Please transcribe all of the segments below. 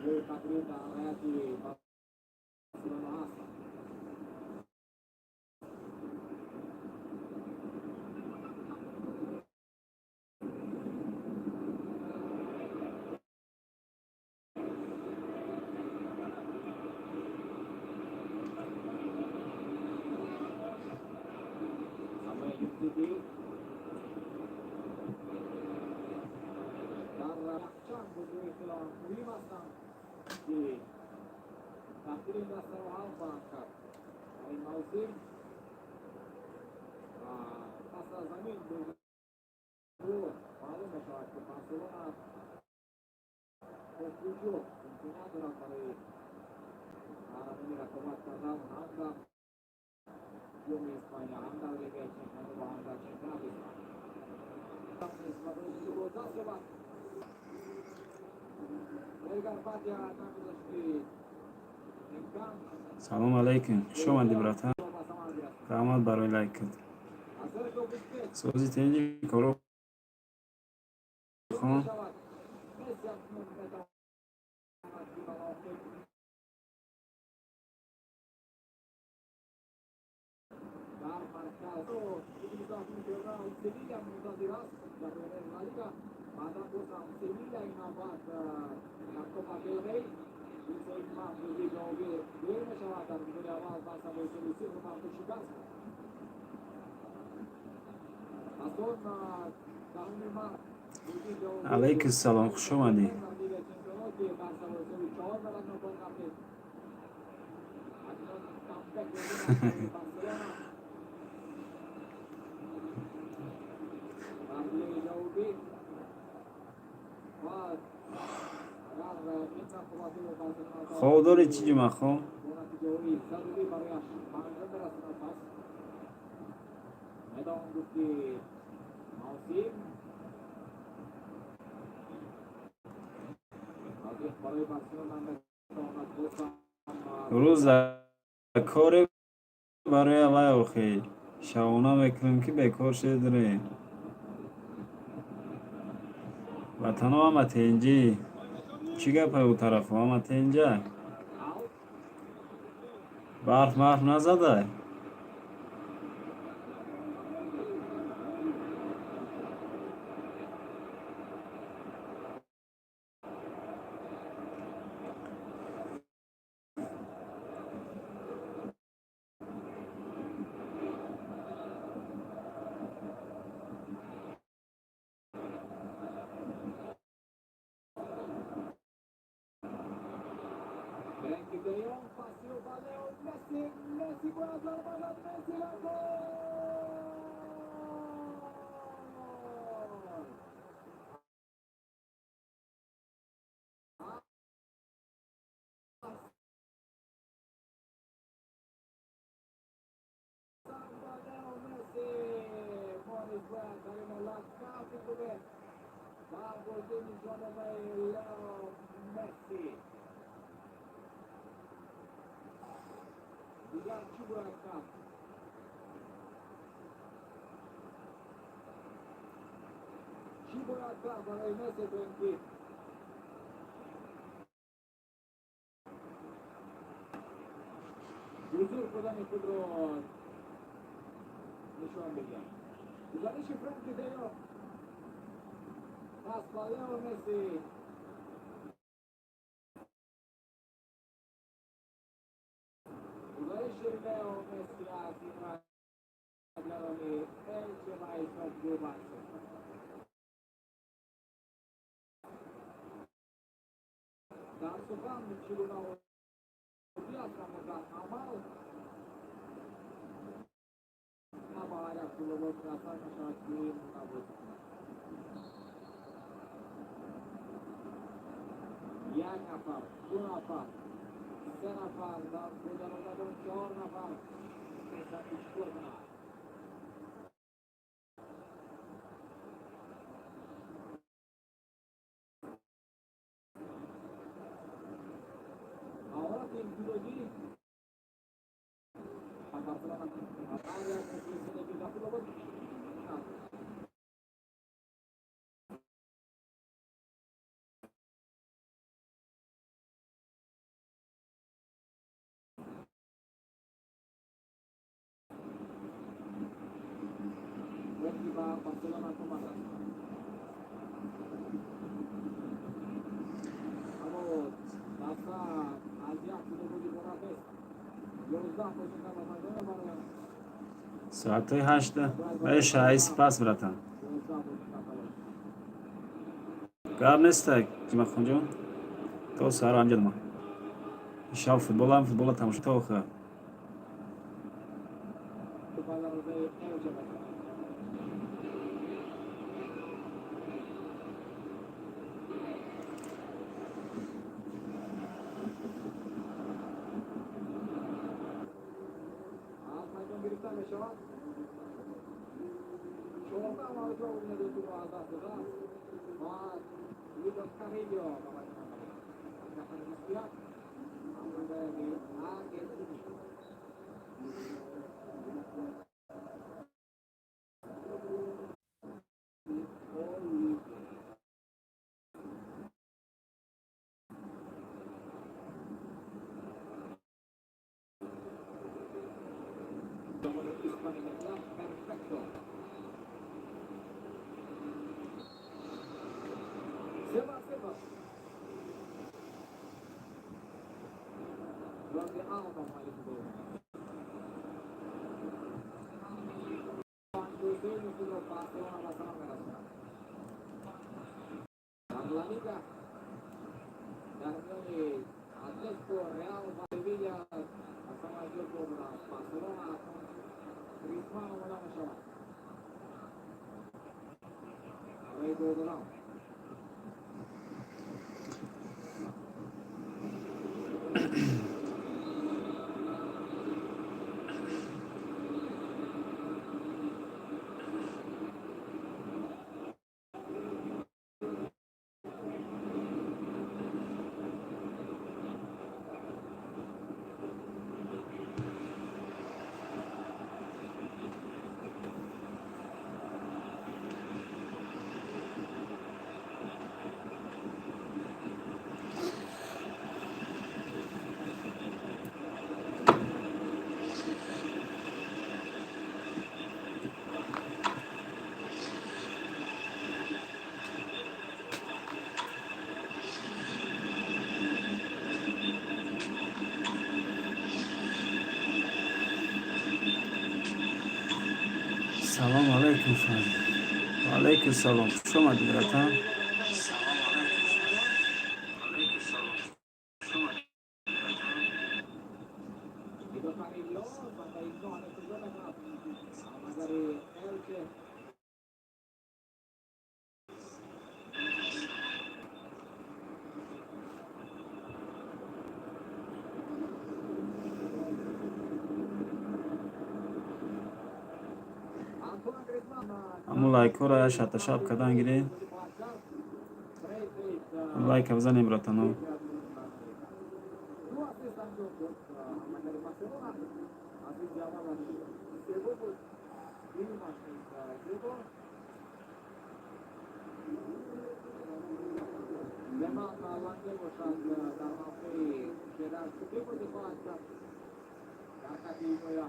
Тақрибан дар ҳайати Барселона ҳастанд. Самуэл Умтити дар якчанд бозиҳои хеле муҳим ҳастанд, ки тақдири ин дастаро ҳал хоҳанд кард дар ин мавсим ва пас аз ҳамин бозиҳо маълум мешавад, ки Барселона то куҷо имконият дорад барои қаҳрамонӣ рақобат кардан ҳам дар Ҷоми Испания, ҳам дар Лигаи Чемпионҳо ва ҳам дар чемпионати Испания. Ва даст ёбад. Эдгар Батия нагузошт, ки имкон Салом алайкум, хуш омадӣ, братан. ба самар бирасад. Раҳмат барои лайкат. Аз Серхио Бускетс Сози, тинҷи, коро хон? мешавад. Месси акнун метавонад, ки ба мавқеъ дар марказ феврал Севилья мунтазир аст дар Ла Лига, баъдан боз ҳам Севилья, ин навбат дар Копа дел Рей. 28 март бозии ҷавобӣ доир мешавад. Дар дидори аввал Барса бо ҳисоби 0 бар 2 шикаст. Пас он 10 март бозии ҷавобӣ Алайкум салом, хуш омадӣ. дар Лигаи Чемпионҳо, ки Барса бо ҳисоби 4 бар 1 ноком гардид. Акнун камбек лозим аст барои Барселона дар дидори ҷавобӣ ва агар ин рақобатиро Барселона Хоб дорӣ чӣ, Ҷумъахон? бо натиҷаҳои зарурӣ барояш ба анҷом бирасонад, пас метавон гуфт, ки мавсим барои Барселона метавонад боз ҳам Рӯз дар коре барои вай, охи шавона мекунем, ки бекор шедре. Ватано ҳама тенҷӣ, чӣ гапа ӯ тарафо, ҳама тенҷа? Аут. Барф марф назадай? Френки де Йонг, паси ба Лео Месси, Месси бояд зарба зад, Месси ва гол! Аҳсан ба Лео Месси! Морис бояд дар ин ҳолат кафи кубед дар бозӣ нишонномаи Лео Месси. Дигар чӣ бояд кард? Чӣ бояд кард барои Месси, то ин ки бузург будани худро нишон бидиҳад? Гузариши Френки де Йонг, пас ба Лео Месси. Гузариши Лео Месси аз ҳимоятгарони Элче ва ҳисоб 2 бар 0. Дар сухан чӣ гуна оддӣ аст, аммо дар амал на ба ҳар як клубҳо муяссар мешавад, ки ин гуна бозӣ кунад. Як нафар, ду нафар, се нафар, дар бо дарвозабон чор нафар месад, ки чӣ кор кунад? Маҳорати инфиродӣ Барселона ҳар як мухлисоне, ки дар клубҳо Ба Барселона кӯмак расонад. Аммо даста аз як буд иборат нест. 11 бозинкар ба майдон мебароянд. Соатҳои 8 ваи шаҳи сипас, братан. 11 бозинкар талош. Гап нестак, Ҷумахонҷон. То саҳар амҷадма. Шаб футболам, футбола тамошо то охир. Ба дарвозаи Элче мезанад. Аз майдон гирифта мешавад. 14 маротиба бубинед, тӯбро аз даст додааст ва Лукас Карилио ба майдон омада. Рақами 21 ҳамроҳи Аргентини. Perfecto. 3-0. Jordi Alba муаллифи гол. 53 худро Барселона ба самар мерасонад. Дар Ла Лига дар миёни Атлетико, Реал ва Севилия аз ҳама зиёд гол додааст Барселона. Акнун Гризман омода мешавад барои гол додан. Салом алайкум, Фазл. Ва алайкум салом. Хуш омадӣ, братан. Guido Carrillo зарбаи ноҳ иҷро мекунад назари Элче. Антуан Гризман. Ҳамун лайкҳоро я шаташаб кардан гиред. Лайка бизанем, братано. Ду ассист анҷом дод ҳамлагари Барселона. Ассисти аввалаш зебо буд, дуюмаш низ зебо. Леман Ланге бошад, дар мавқеи Жерар Пике бозӣ хоҳад кард дар хати ҳимоя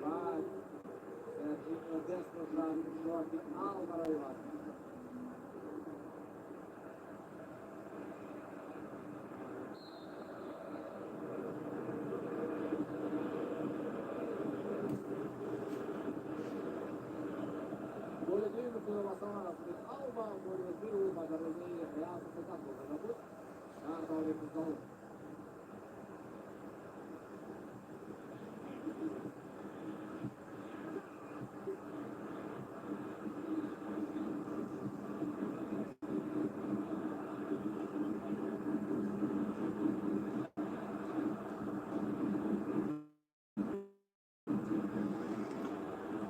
ва Сержино Дест бошад, Жорди Албаро иваз мекунад. Голи дуюми худро ба самар расонид Алба. Голи охири ӯ ба дарвозаи Реал Сосьедад гол зада буд дар даври 15-ум.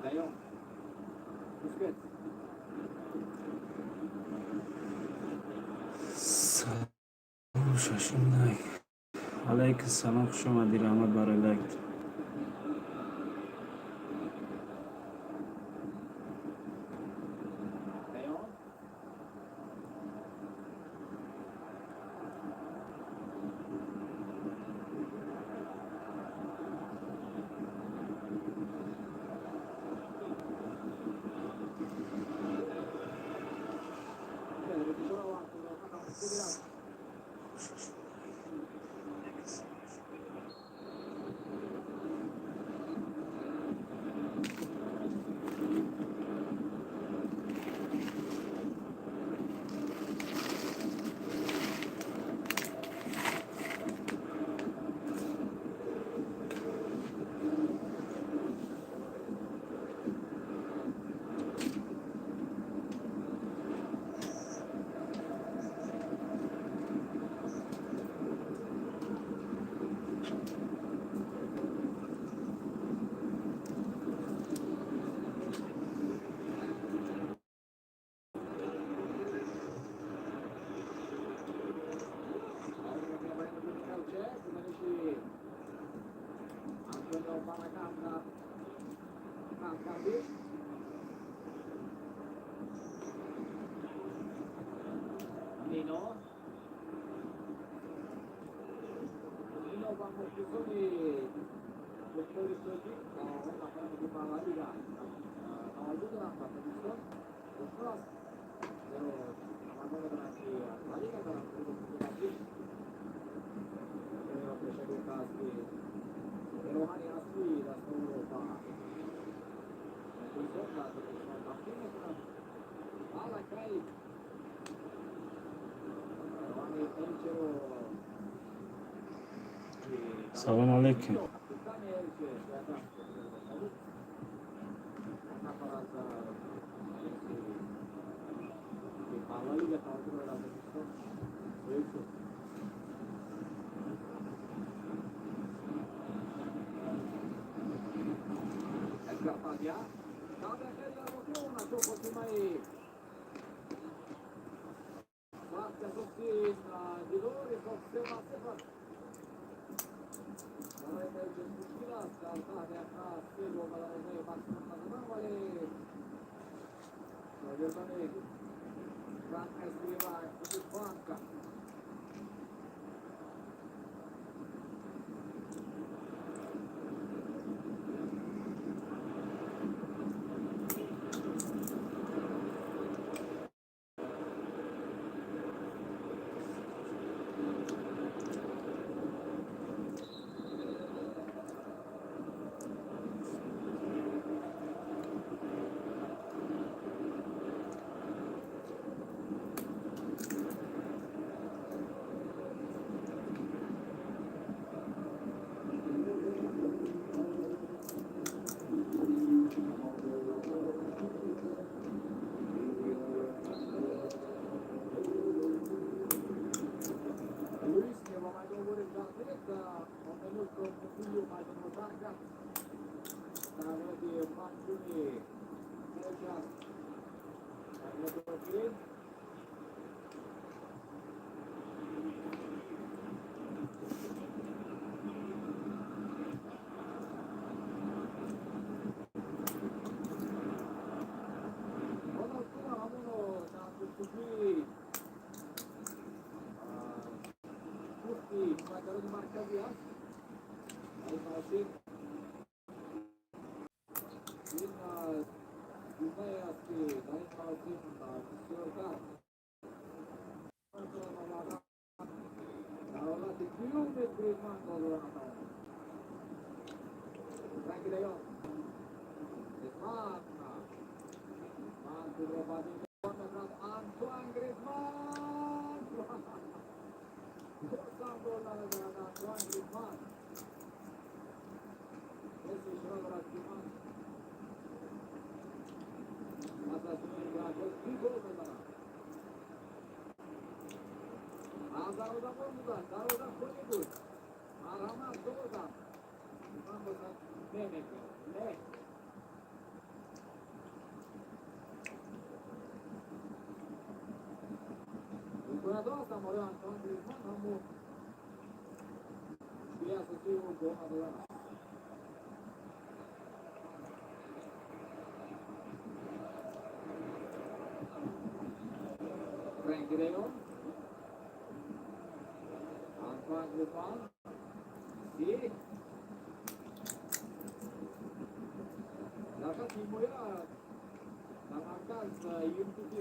Де Йонг. Бускетс. Салом, шашум лайк. Алайкум салом, хуш омадӣ, раҳмат барои лайк. Де Йонг. Салом алейкум.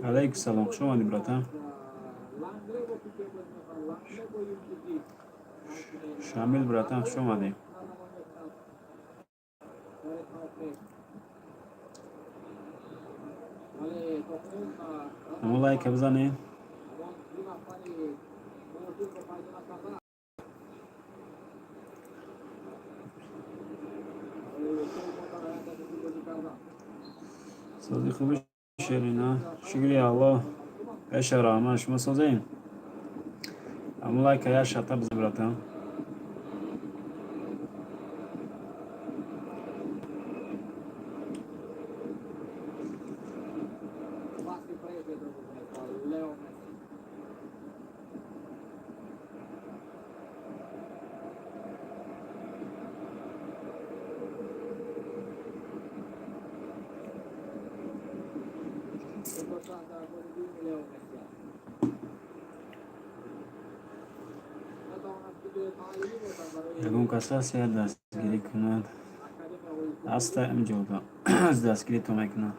Алейкум салом, хуш омадӣ, братан. Шамил, братан, хуш омадӣ. Ҳамо лайка бизанед. Сози хуби, Ширина. Шукри Аллоҳ, пеша раҳмат. Шумо созем? Ҳамо лайка як шата бизан, братан. Ягон кас ҳаст, як дастгирӣ кунад? Ҳаста, имҷода аз дастгиритон мекунад.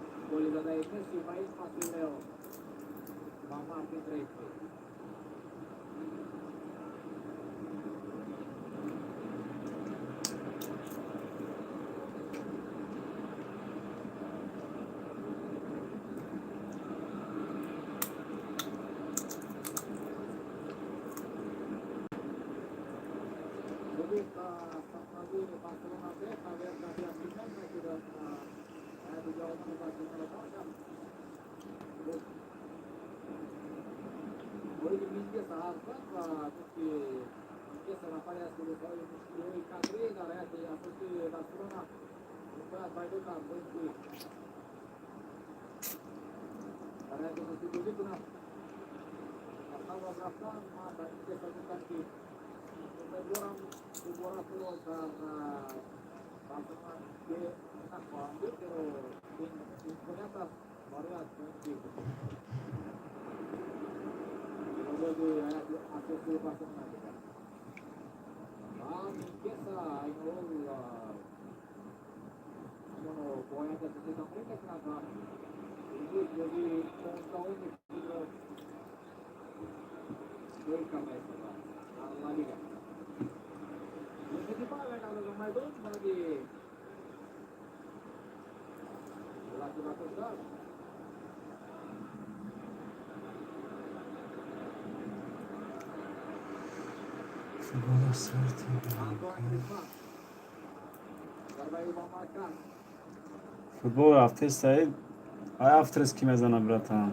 Футбол рафте, Саид? Ай, авторс ки мезана, братан?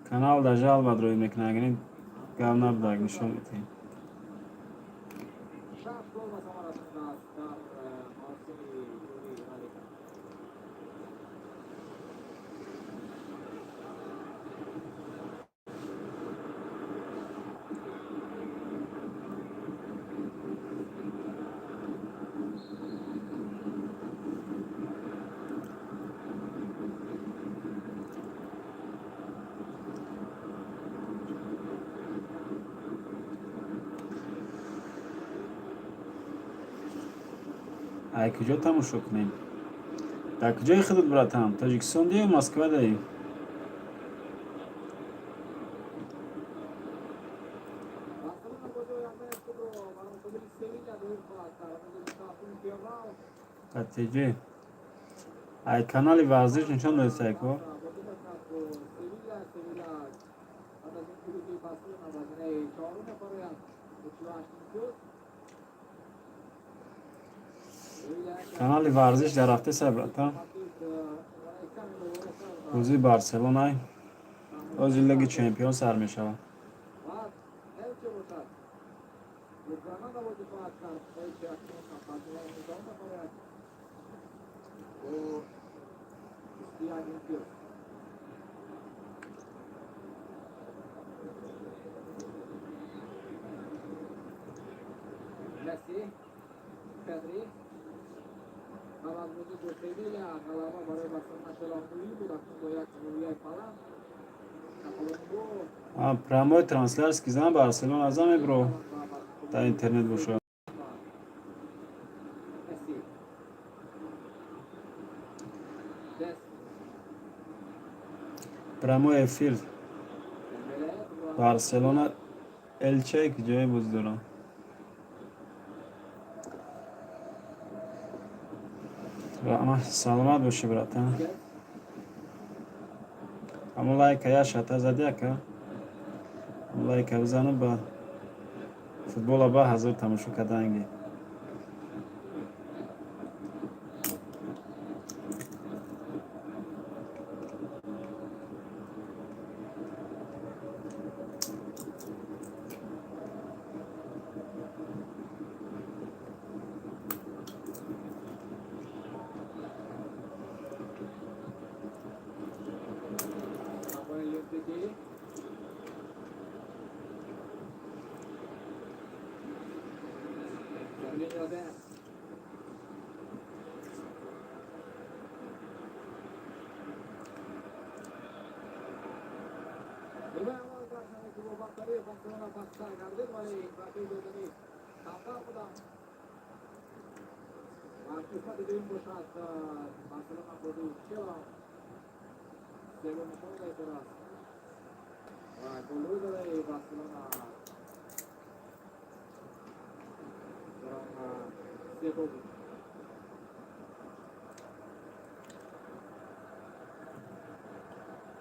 Канал да жалба рӯй мекунад, агар гап набудак, нишон медиҳем. Ай, куҷо тамошо кунем? Дар куҷои худат, братан? Тоҷикистон ди ё Москва даӣ? Ктж, ай, канали варзиш нишон додед, сайко. Канали варзиш дар рафте, братан. Бозии Барселонай, ози Лиги Чемпион сар мешавад. Прямой трансляция зан Барселона зан мебро, дар интернет бошад. Прямой эфир. Барселона Элче куҷое бозӣ дорам? Саломат бошӣ, братан. Ҳамон лайка як шата зади, ака? Лайка бизану, ба футбола ба ҳазор тамошо карданги.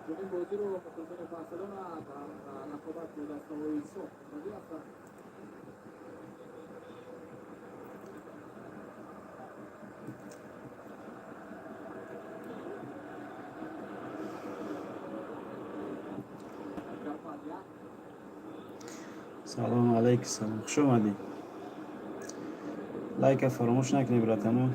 Чунин бозиро мухлисони Барселона дар рақобат бо дастаҳои соф розӣ ҳастанд. Салому алайкум, салом, хуш омадӣ. Лайка фаромӯш накунӣ, братано.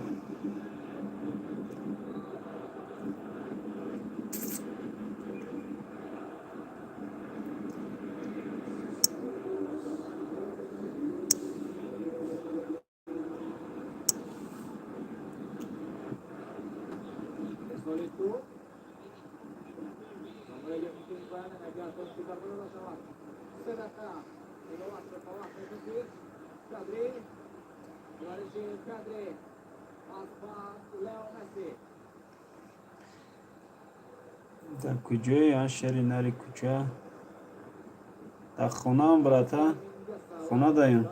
Дар куҷое, а, шери нари кӯча? Дар хонаам, брата, хона даем,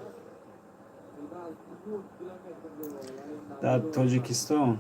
дар Тоҷикистон.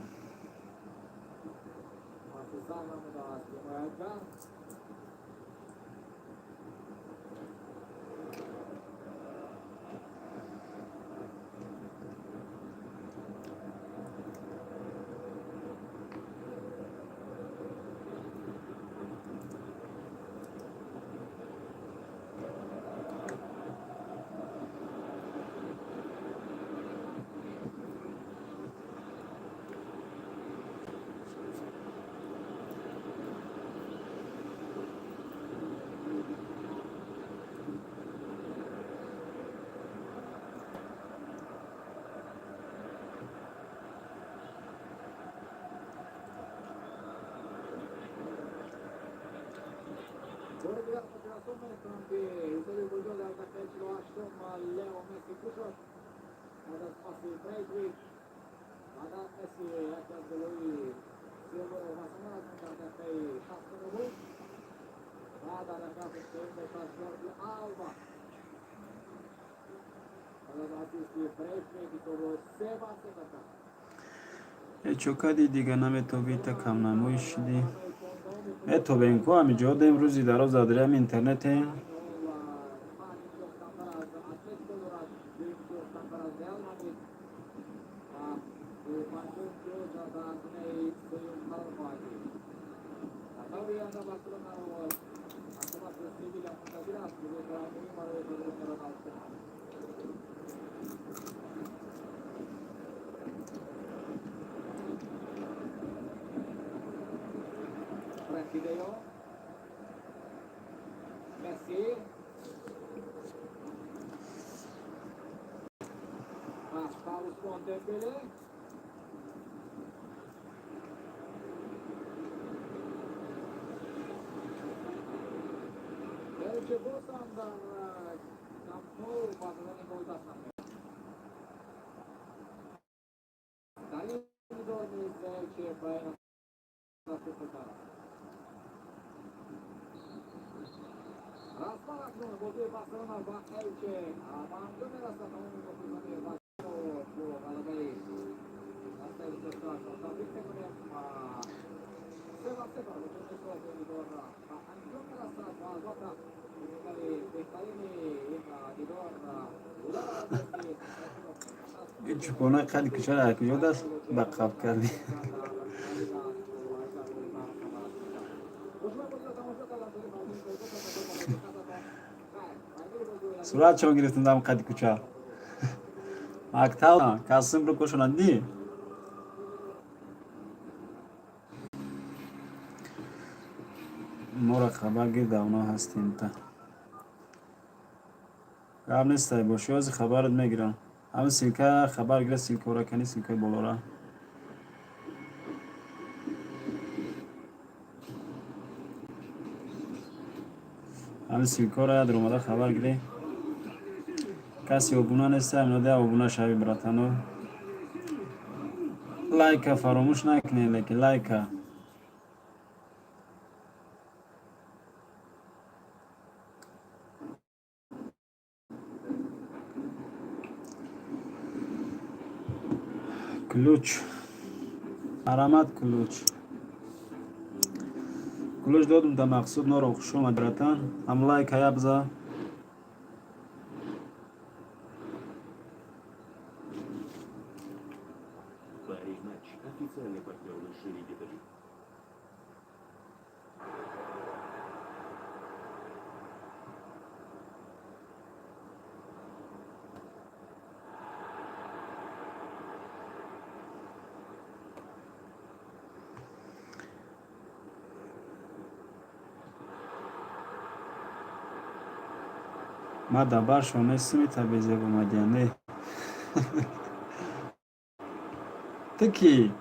Чо кади, дига наметобӣ, та камнамоӣ шидӣ? Метобем ку, ҳамиҷо дем, рӯзи дароз дар ҳами интернетем. Ин чӯпонои қади кӯчаро аз куҷо даст ба қаб кардӣ? Сурат чон гирифтам дам қади кӯча. Мактаб касим рукошона дидӣ? Моро хабар гир, давно ҳастем та. Гап нестай, боши, ҳозир хабарат мегирам. Ҳамин ссылка хабар гира, ссылкора кани, ссылкаи болора. Ҳамин ссылкора ядр омада хабар гирӣ. Касе обуна неста, ҳаминода обуна шави, братано. Лайка фаромӯш накунед, лекин лайка. Ключ. Аромат ключ. Ключ додум да Мақсуд норо, хуш омад, братан. Ҳам лайка ябза. Париж Матч. Официальный партнер высшей лиги Таджикистана. Ма дар баршон нестим, ита безеб омадия не. Ту кӣ?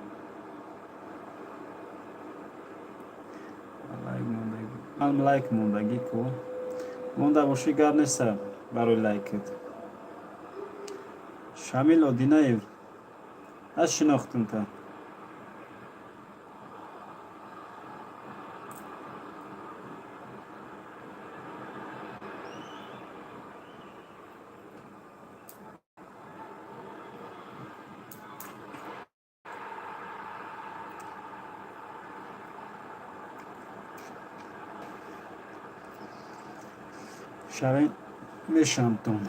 Ман лайк мондагӣ ку. Монда бошӣ, гап неста барои лайкат. Шамил Одинаев. Нашинохтум та. Шавем мешамтон.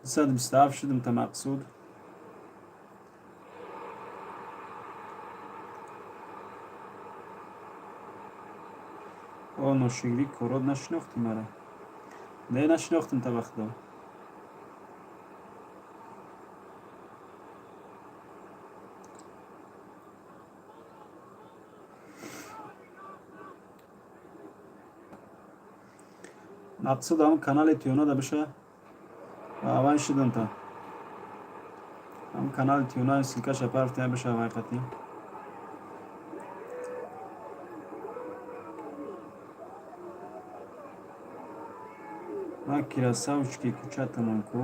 227 шудум та, Мақсуд. О, ношигрӣ корот, нашинохтӣ мара? Не, нашинохтум та, ба худо. Мақсуд, ҳамн канали Тиёнада биша. Аввал шудам та. Ҳамн канали Тиёна ссылкаша партия биша вайқатӣ. Ман красавчики кӯчатамон ку.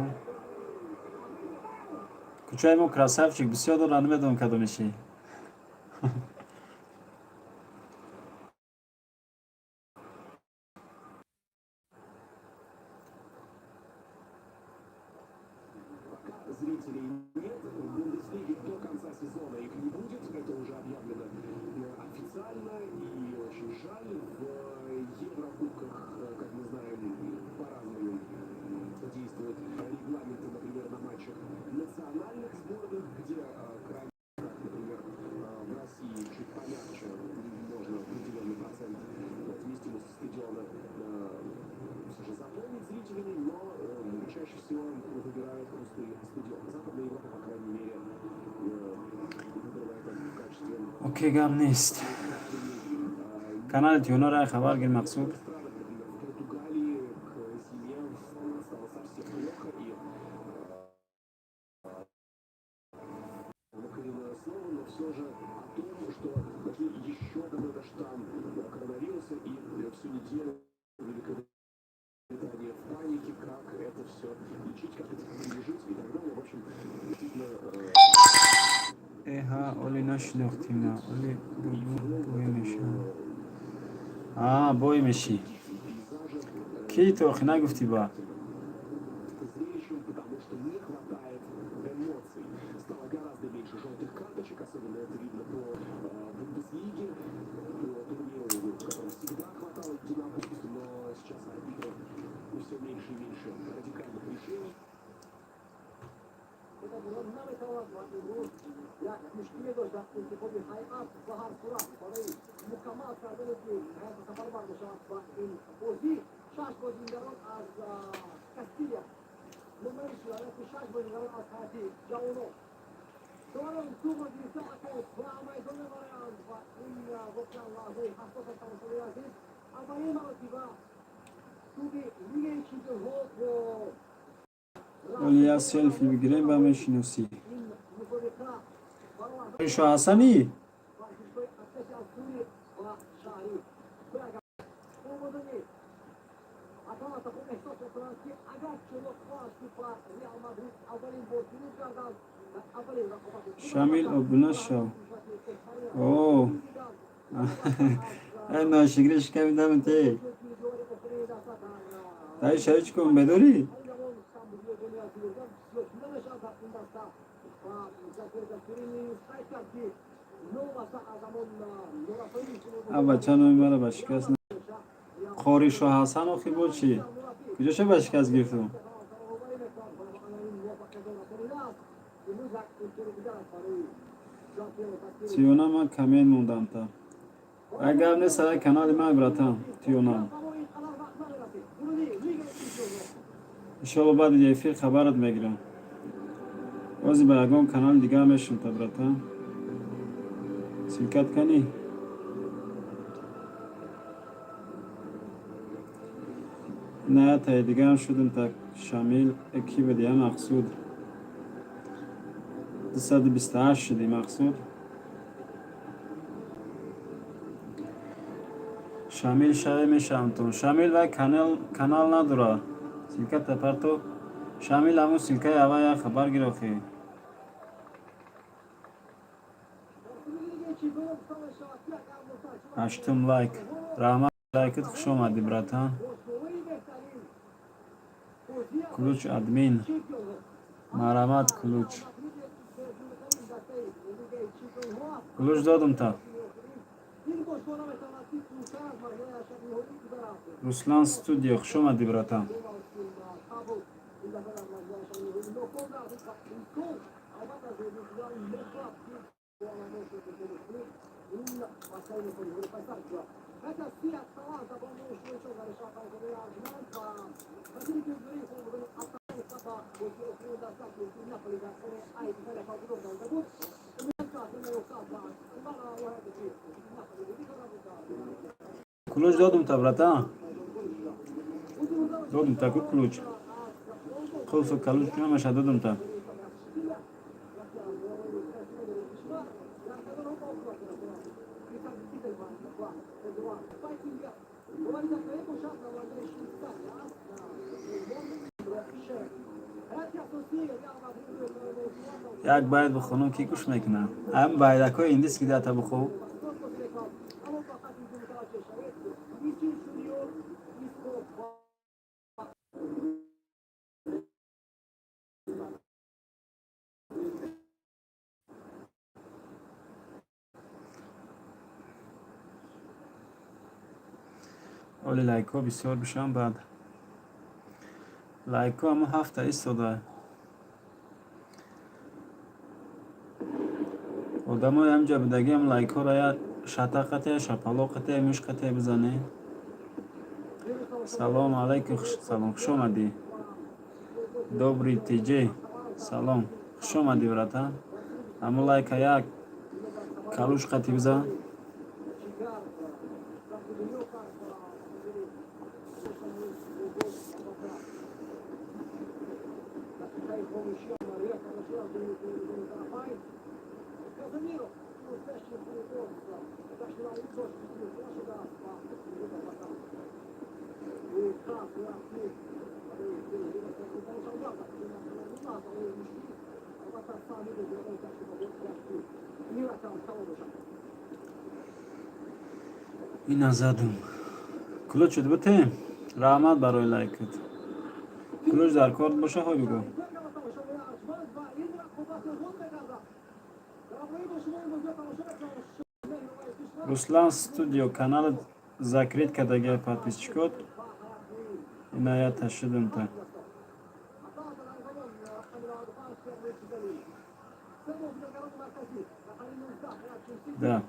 Кӯчаи мо красавчик бисёр дорад, намедонам кадомеши. Пока зрителей нет, в Бундеслиге до конца сезона их не будет. Это уже объявлено официально, и очень жаль. В Еврокубках, как мы знаем, по-разному действуют регламенты, например, на матчах национальных сборных, где крайне, как, например, в России, чуть помягче, можно определенный процент вместимости стадиона все же заполнить зрителями, но чаще всего выбирают пустые стадионы. Западная Европа, по крайней мере, выбрала это в качестве Окей, гап нест. Канали Тиёнара хабар гир, Мақсуд. странах, например, в Португалии к зиме стало совсем плохо, и кривое слово, но все же о том, что нашли еще какой-то штамм коронавируса, и всю неделю в Великобритании Эҳа, оли нашинохтим, на оли бубу бой мешавам. А, бой мешӣ. Ки ту охи нагуфтӣ ба? Зрелищем, потому что не хватает эмоций. Стало гораздо меньше желтых карточек, особенно это видно по Бундеслиге, по турниру, в котором всегда хватало единоборств, но сейчас арбитры все меньше и меньше радикальных решений. Як мушкиле дошт дар интихоби ҳайат ва ҳар сурат барои мукаммал кардане ки ҳайат сафарбар мешавад ва ин бозӣ шаш бозигарон аз Кастилия номери шуд, ки шаш бозигарон аз ҳайати ҷавонон доранд тӯбро гирифта акай ба майдон мебаранд ва ин воқеан лаҳзаи ҳассос аст, тамошобини азиз. Аввалин маротиба тӯби Лигаи чемпионҳо бо Оли як селфи бигирем, ба мешиносӣ. ин мусобиқа баровард Шоҳасанӣ? Варзишгоҳи Атлети Азури ва шаҳри Брага. Омодани Аталанта хуб эҳсос мекунанд, ки агар чунон хоҳанд, ки ба Реал Мадрид аввалин бор пирӯз гарданд дар аввалин рақобати Шамил, обуна шав. О, ай ношигри шиками дамте. Тай шави чӣ кун бедорӣ? А бача номи мара ба шикаст. Қори Шоҳасан охи бо чӣ? Куҷоша ба шикаст гирифтум? Тиёна, ман коммент мондам та. Ай гап нест, ай канали ман, братан, Тиёна. Иншолло, баъди эфир хабарат мегирам. Ози ба ягон канали дигар мешум та, братан. Ссылка т канӣ? На таи дигарам шудум та Шамил ки буди, я Мақсуд. 228 шуди, Мақсуд. Шамил шаве мешавамтон. Шамил вай канал надора. Ссылка та парто. Шамил, ҳамун ссылка и аввал як хабар гир охи. Ҳаштум лайк. Раҳмат лайкат, хуш омадӣ, братан. Ключ админ. Марҳамат, ключ. Ключ додум та. Руслан студио, хуш омадӣ, братан. Ключ додум та, братан. Додум та ку ключ. Қулфу калуч ҳамаша додум та. Як байт бихонам, ки гӯш мекунам? Ҳам байдакҳои индис ки дата бихо. Оли лайкҳо бисёр бишаванд, баъд лайкҳо ҳамо ҳафта истода. Одамои ҳамҷа будагиам лайкҳоро я шата қатия, шапалоқ қатия, муш қатия бизанед. Салом алайкум, салом, хуш омадӣ. Добрый тиҷи, салом, хуш омадӣ, братан. Ҳамо лайка як калуш қати бизан. Ина задум. Ключ бите. Раҳмат барои лайкат. Ключ дар кор боша, ҳой бигӯ. Руслан студио канал закрыть кардагиа подписчикот. Ина я ташидумта. Да.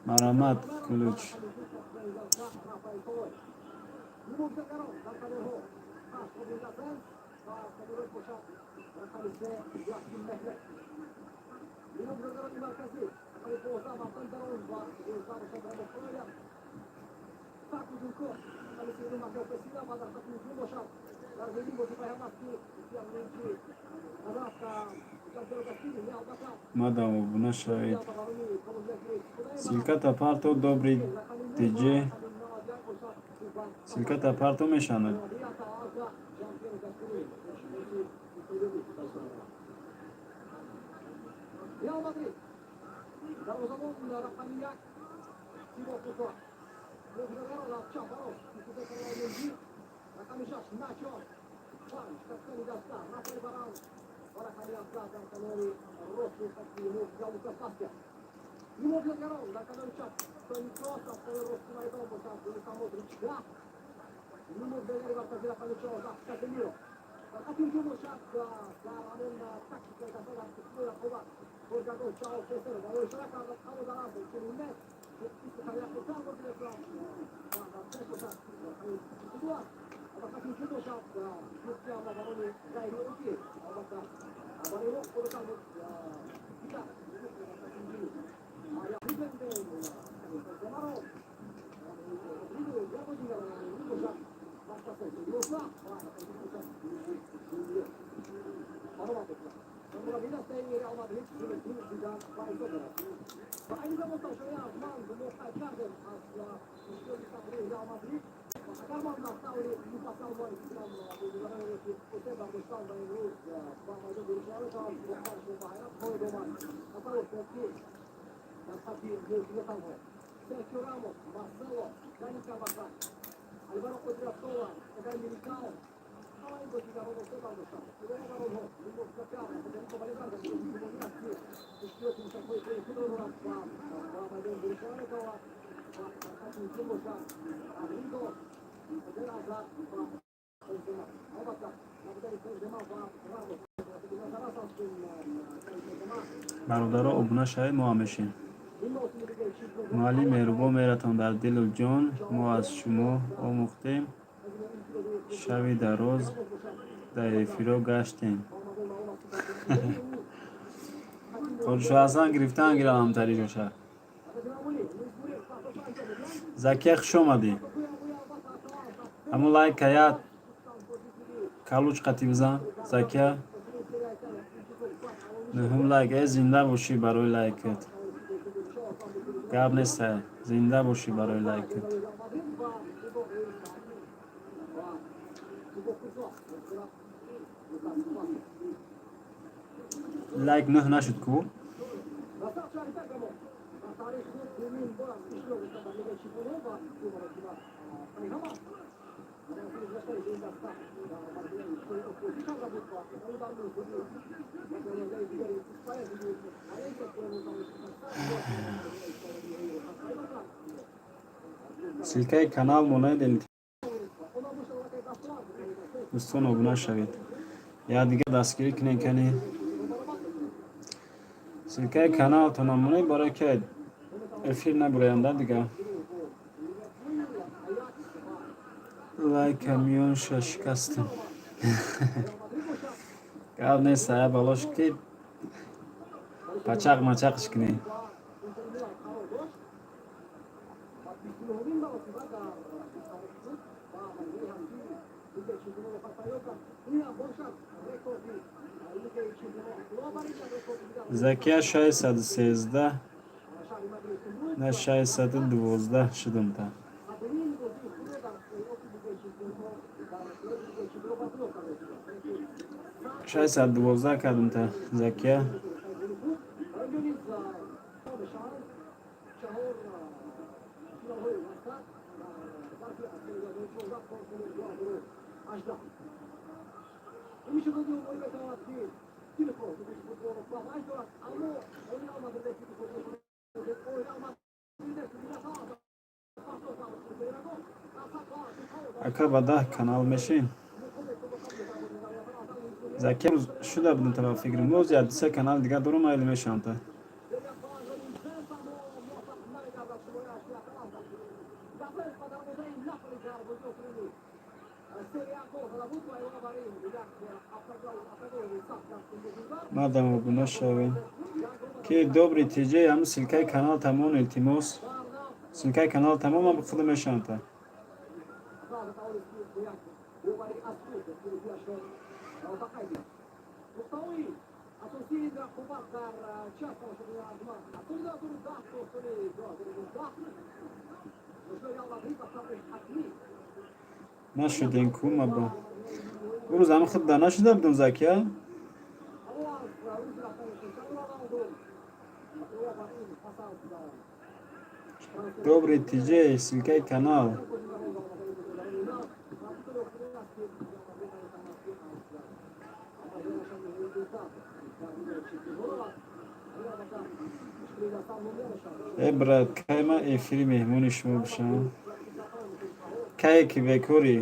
Марамат ключ. Мадам обуна шавед. Ссылката парто, добрый диҷе. Ссылката парто мешанад. Бародаро, обуна шавед, мо ҳамешем. Муаллим меҳрубон, мератон дар дилу ҷон. Мо аз шумо омӯхтем. Шаби дароз дар эфиро гаштем. Қодишоҳасан гирифтан гирам ҳамтари ҷоша. Закия, хуш омадӣ. Ҳамун лайка як калуч қатӣ бизан, Закия. Нуҳум лайк. Э, зинда бошӣ барои лайкат. Гап неста, зинда бошӣ барои лайкат. Лайк нӯҳ нашуд ку? Ссылкаи канал монед, дӯстон, обуна шавед. Як дигар дастгирӣ кунед кани. Ссылкаи каналтона монед, барои ки эфир набураянда дигар. Лайка миёнша шикастам. Гап нест, ая балош ки пачақ мачақш кунӣ. Закия, 613, на 612 шудумта. 612 кардумта, Закия. Ака, ба 10 канал мешин? Заки, шуда будем таба фикр. Боз як дусе канал дигар дорум, майли, мешавам та. Мардам, обуна шавем, ки добри тиҷе ҳамн ссылкаи канал тамом. Илтимос, ссылкаи канал тамом, ман худам мешавам та. Нашудем ку маба рӯз ҳам худ да нашуда будем, Закия. Добрый тиҷе, ссылкаи канал. Э, брат, кай ман эфири меҳмони шумо бошам? Кае ки бекорӣ.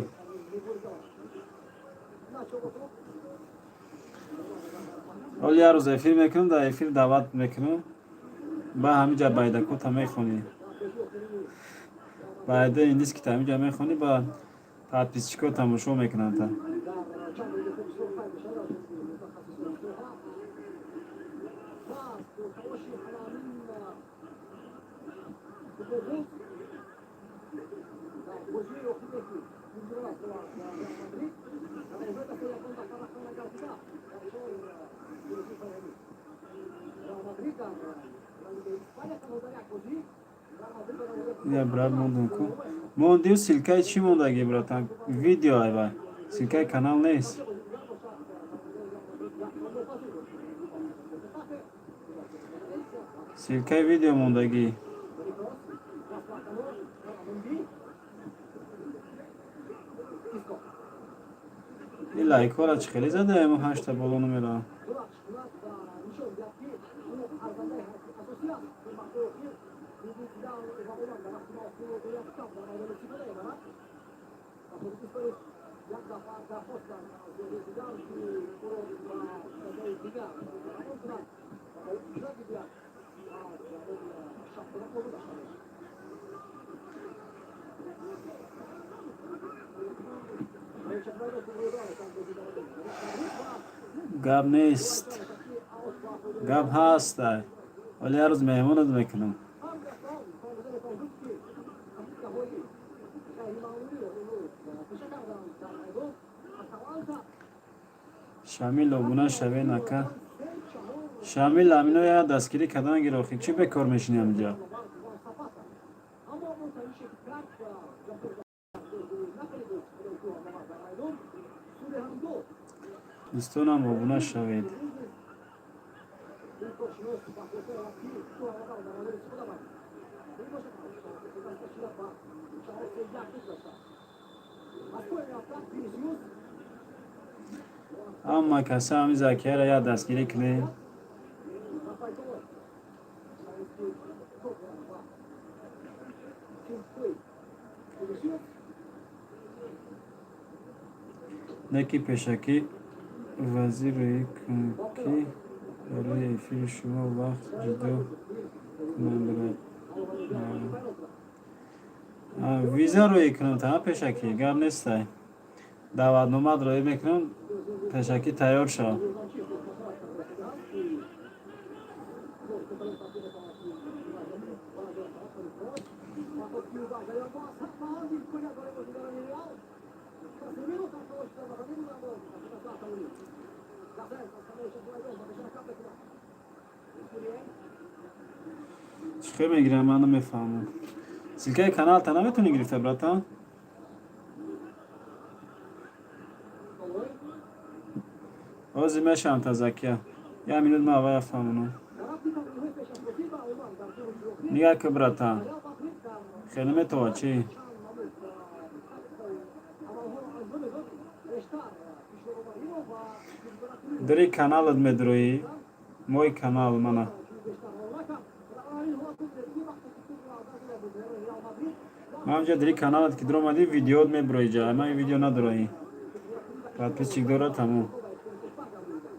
Ҳол як рӯз эфир мекунам, дар эфир даъват мекунам, ба ҳамиҷа байдакота мехонӣ, байда индискита ҳамиҷа мехонӣ, ба подписчико тамошо мекунанд та. Я, брат, мондум ку, мондию. Ссылкаи чӣ мондаги, братан? Видео айвай, ссылкаи канал нест. Ссылкаи видео мондагӣ. И лайкҳоро чӣ хеле задаем, ҳашта боло намеравам. Гап нест, гап ҳаст, вале ҳар рӯз меҳмонат мекунам. Шамил, обуна шавен, ака Шамил. Амино я дастгирӣ кардан гир, охи чӣ бекор мешинӣ ҳаминҷа? Дӯстонам, обуна шавед. Ҳама каса ҳамин Закияро як дастгирӣ кунед. Не ки пешакӣ вазир рӯӣ кун, ки барои эфири шумо вақт ҷудо кунам, брат. Виза рӯӣ кунам та пешакӣ, гап нестай. Даъватномаат роӣ мекунам, пешакӣ тайёр шав. Чӣ хел мегирам, ман намефаҳмам. Ссылкаи каналта наметавонӣ гирифта, братан? Ҳозир мешавам та, Закия, як минут, ман аввал фаҳмонам. Нигар ки, братан, хеле наметавад чӣ? Дари каналат медроӣ, мой канал, мана. Ман ҳамҷа дари каналат ки дуромадӣ, видеоот мебурои ҷа. Ман видео надорои. Подписчик дора, тамом.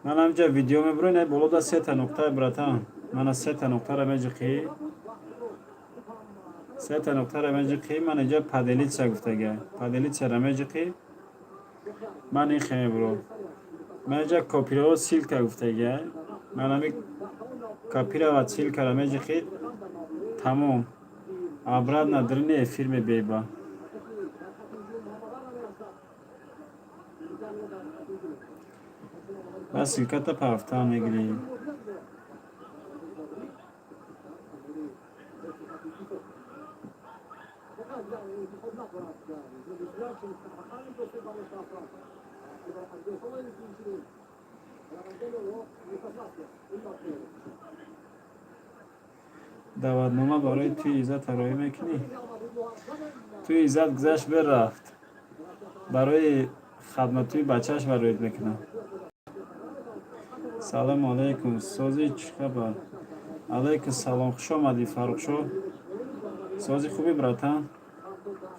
Ман ҳамҷа видео мебурои, на болода сета нуқта, братан. Мана, сета нуқтара меҷиқӣ. Сета нуқтара меҷиқӣ, ман инҷа «поделиться» гуфтага. Поделиться-ра меҷиқӣ. Ман ин хе мебурам. Ман инҷа «копировать ссылка» гуфтага. Ман ҳами «копировать ссылка-ра» меҷиқӣ. Тамом. Обратно дарини эфир мебиёй. Ба ссылка-та пафтан мегирӣ. Даъватнома барои тӯи Иззат тарроҳӣ мекунӣ? Тӯи Иззат гузашт, бирафт. Барои хатматӯи бачааш бароед мекунам. Салому алайкум, созӣ, чӣ хабар? Алайкум салом, хуш омадӣ, Фаррухшо. Сози, хубӣ, братан?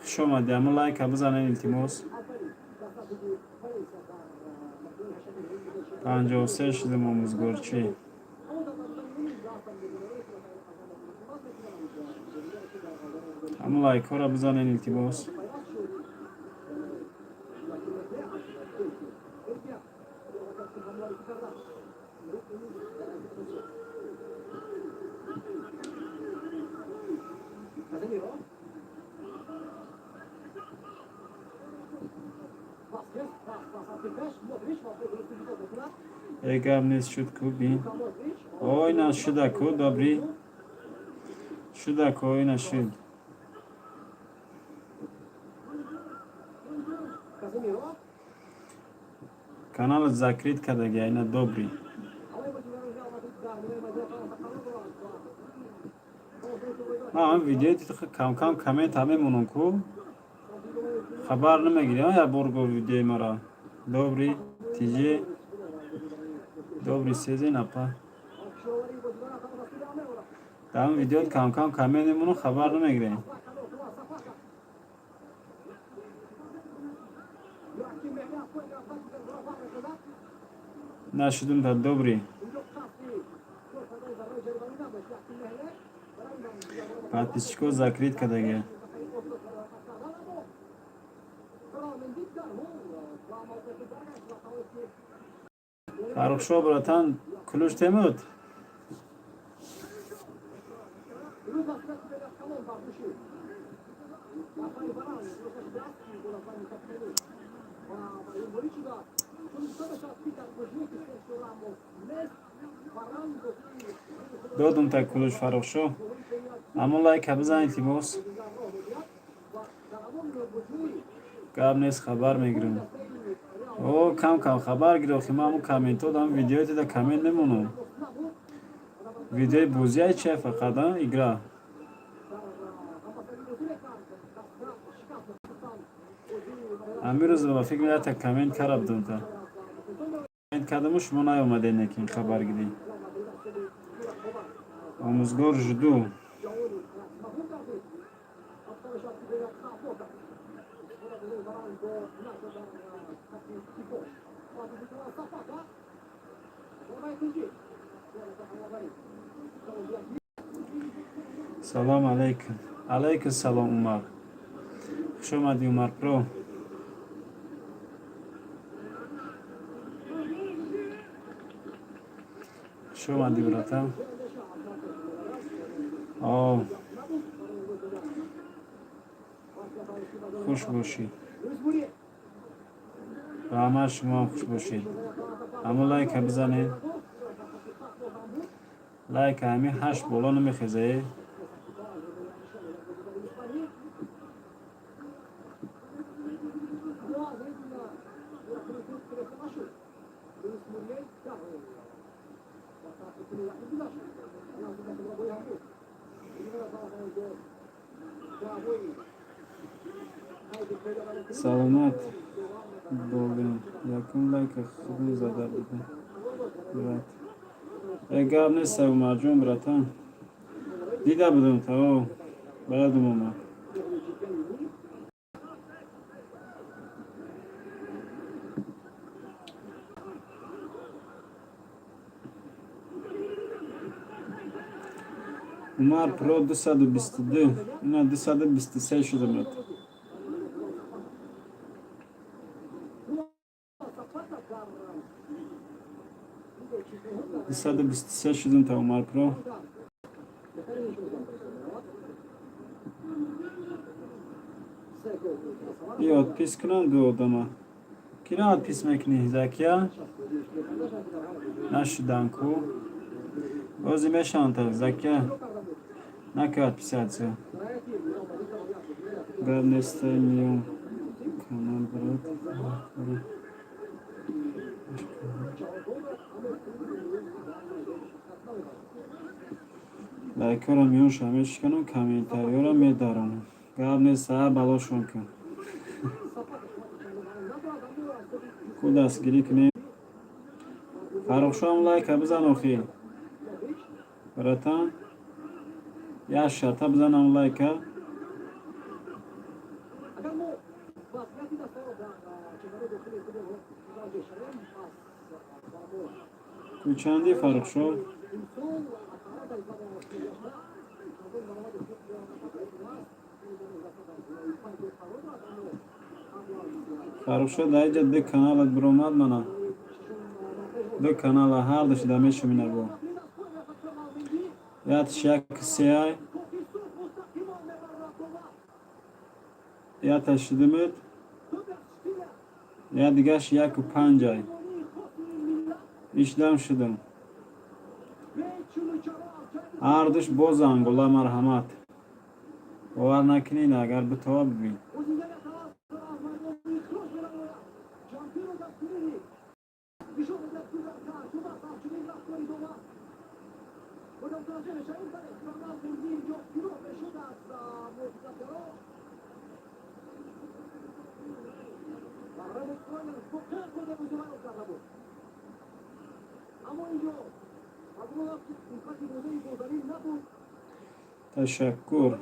Хуш омадӣ. Ама лайка бизанед, илтимос. 53 шудем, омӯзгорчӣ. Ҳама лайкҳоро бизанед, илтимос. Е, гап нест, шуд ку, бин. Ой, на шуда ку, добрӣ. Шуда ку, ой, на шуд. Каналат закрыт кардаги, айна, добрӣ. Ман ҳам видеои кам-кам коммент ҳам мемонам ку. Хабар намегирӣ, як бор го видеои мара. Добрый, тиҷи. Добрый, сезен, апа. Дар ҳамин видеоат кам-кам коммент мемонам, хабар намегирем. Нашудум та, добрый. Подписчико закрыт кардаги. Фаррухшо, братан, кулуш темуд? Додум та кулуш, Фаррухшо. Аммо лайка бизан, илтимос. Гап нест, хабар мегирам. О, кам кам хабар гир, охи ман ҳамун комментҳо дар видеои дида коммент мемонам. Видеои бозиай чия, фақат а игра. Ҳамин рӯз ба фикр якта коммент карда будам та. Коммент кардаму шумо наёмадед, некин хабаргирӣ. Омӯзгор, жду. Салом алайкум. Алайкум салом, Умар. Хуш омадӣ, Умар Про. Хуш омадӣ, братан. О, хуш бошӣ. Раҳмат, шумоам хуш бошед. Аммо лайка бизанед. Лайка ҳамин ҳашт боло намехезае. Саломат болем. Якум лайка худам зада будам, брат. Э, гап нест, Умарҷон, братан. Дида будам тао, ба ёдам омад. Умар Про 222, ина 223 шуда, брат. 223 шудам та Умар Про. И отпис кунам ду одама. Кина отпис мекунӣ, Закия? Нашудан ку. Бози мешаванд та, Закия. Нака отписаться. Гап нестай, миём канал, брат. Лайкҳоро миёнша мешиканам, комментариёро медаронам. Гап нест, саҳар балошон кун. Ку дастгирӣ кунем. Фаррухшоам, лайка бизан охи. Братан. Як шарта бизанам лайка. Агар мо вазъияти дастаро дар чемпионати дохили худ мутаваҷҷеҳ шавем, пас ба мо Ту чанди, Фаррухшо? имсол ақаллан дар гузашта чандон баромади хуб накарда аст. Қарор дорад, аммо Фаррухшо, дар иҷа ду каналат биромад мана. Ду канала ҳардуш да мешумина бо. Ятш як сеай. Яташ шудимуд. Я дигаш яку панҷай. Ишдам шудам. Ҳардуш боз ангола, марҳамат. Бовар накунед, агар битова бибин. Аммо инҷо ки бозии набуд. Ташаккур.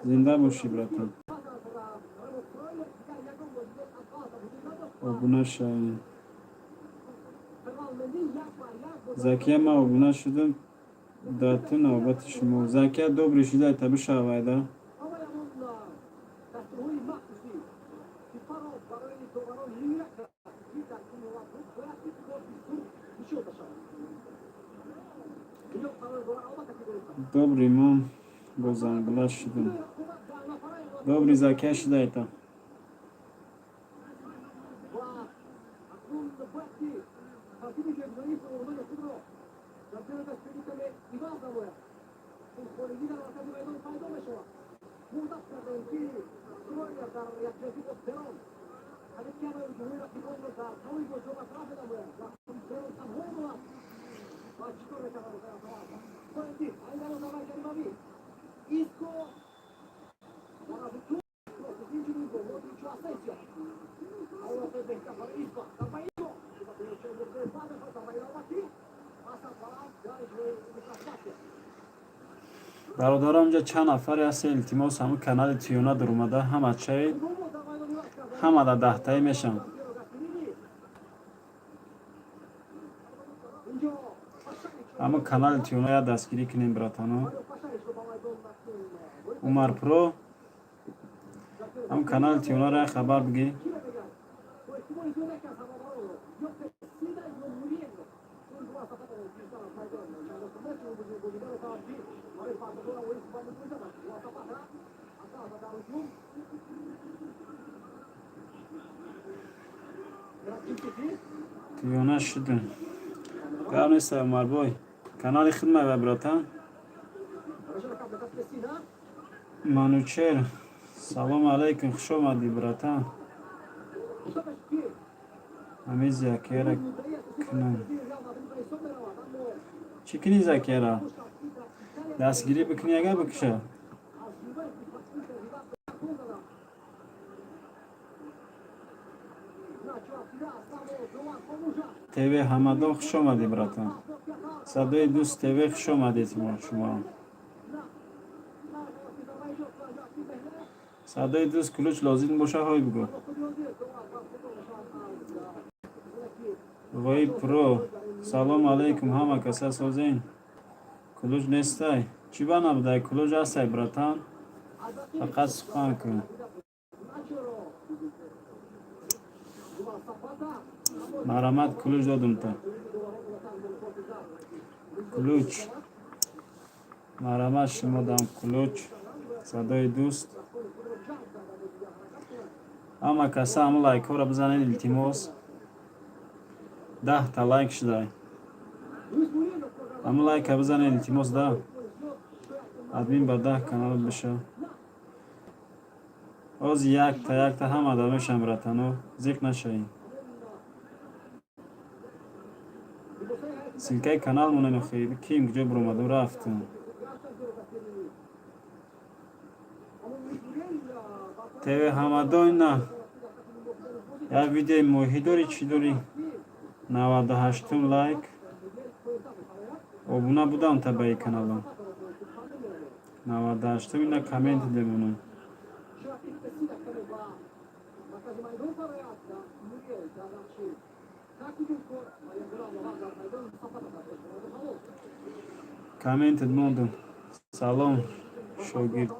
Зинда бошӣ, братан. Обуна шавем. Закия, ман обуна шудам. Да ту навбати шумо. Закия, добрый шидай, та бишавайда. Аввал ҳамон дастурҳои махсуси ФИФАро барои доварон риоя кард, ки дар ин ҳолат бояд ки корти сурх нишон шавад. Инҷо қарор дорад, албатта, ки дуруст аст. Добрый, ман бо зангула шудам. Добрый, Закия, шидайта. Ва акнун бояд ки тартиби ҷойгузории футболбони худро дар ҷойгоҳ каме иваз намояд, чун холигӣ дар маркази майдон пайдо мешавад. Муддат кардем, ки Фройлер дар якҷоягӣ бо Перон қариб ки ҳамаи ҳуҷумҳои рақибонро дар тамоми бозиҳо бартараф менамояд ва Перон танҳо мемонад ва чӣ кор метавонад? Флорентин айн дарвозабони ҷаримавӣ, Иско дар инчунин бо Модричу, Асенсио. Аввал беҳтар барои Иско, зарбаи Иско зарбаи навбатӣ, пас аз баланд дар иҷрои Никлас. Бародарам, инҷа чанд нафаре ҳастед, илтимос, ҳамун канали Тиёна даромада ҳама чавед, ҳама дар даҳтаӣ мешаванд. Ҳамун канали Тиёна як дастгирӣ кунем, братано. Умар Про, ҳамун канали Тиёнаро як хабар бигӣ. Тиёна шудем. Гап нест, Умарбой. Канали хидмат, братан. Манучер, салому алайкум, хуш омадӣ, братан. Ҳамин Закияра кунам. Чӣ кунӣ Закияра? Дастгирӣ бикунӣ, агар бикуша. ТВ Ҳамадон, хуш омадӣ, братан. Садои Дӯст ТВ, хуш омадед шумо. Садои Дӯст, ключ лозим боша, ҳой бигӯ. Ғоиб Про, салом алейкум, ҳама каса созен? Ключ нестай? Чӣ ба набудай? Ключ ҳастай, братан, фақат сухан кун. Марҳамат, ключ додумта. Ключ. Марҳамат, шумо дам ключ. Садои Дӯст. Ҳама каса ҳамун лайкҳоро бизанед, илтимос. 10-та лайк шудай. Ҳамун лайка бизанед, илтимос, да. Админ ба 10 канал биша. Ҳози якта якта ҳама да мешам, братано. Зиқ нашавед. Ссылкаи канал монен охир. Ким куҷо буромаду рафт? ТВ Ҳамадон, на. Як видеои моҳӣ дорӣ, чӣ дорӣ? 98-ум лайк. Обуна будам та ба и каналам. 98-ум ина коммент демонам. Комментит мондум. Салом, шогирд.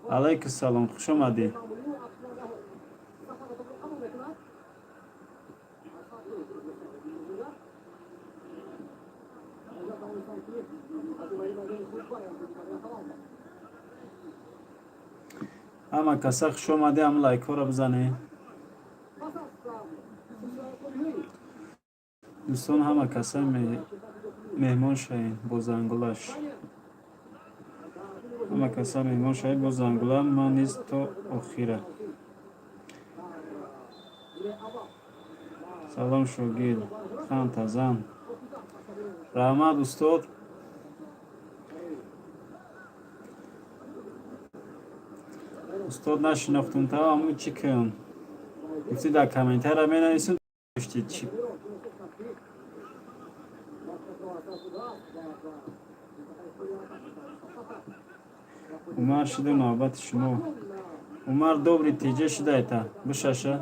Алайкум салом, хуш омадӣ. Ҳама каса хуш омадӣ, ҳам лайкҳоро бизанед. Дӯстон, ҳама каса меҳмон шавед бо зангулаш. Ҳама каса меҳмон шавед бо зангула, ман низ то охира. Салом, шогирд. Хан тазан. Раҳмат, устод. Устод, нашинохтум та, аму чӣ кун? Гуфтӣ дар комментария менависум, чӣ? Умар шиду навбати шумо. Умар добри теҷа шудайта. Бишаша.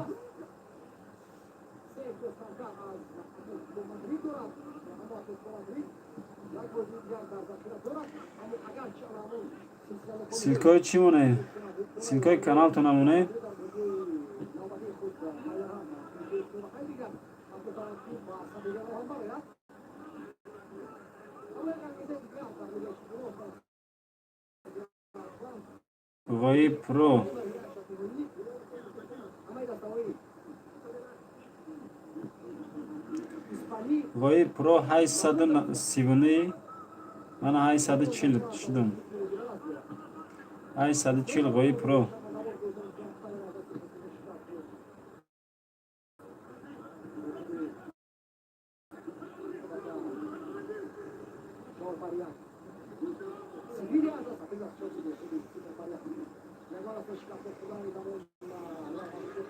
Ссылкаи чӣ монед? Ссылкаи каналтона монед? Ғоиб Про. Ғоиб Про 839, мана 840 шудум. 840 Ғоиб Про.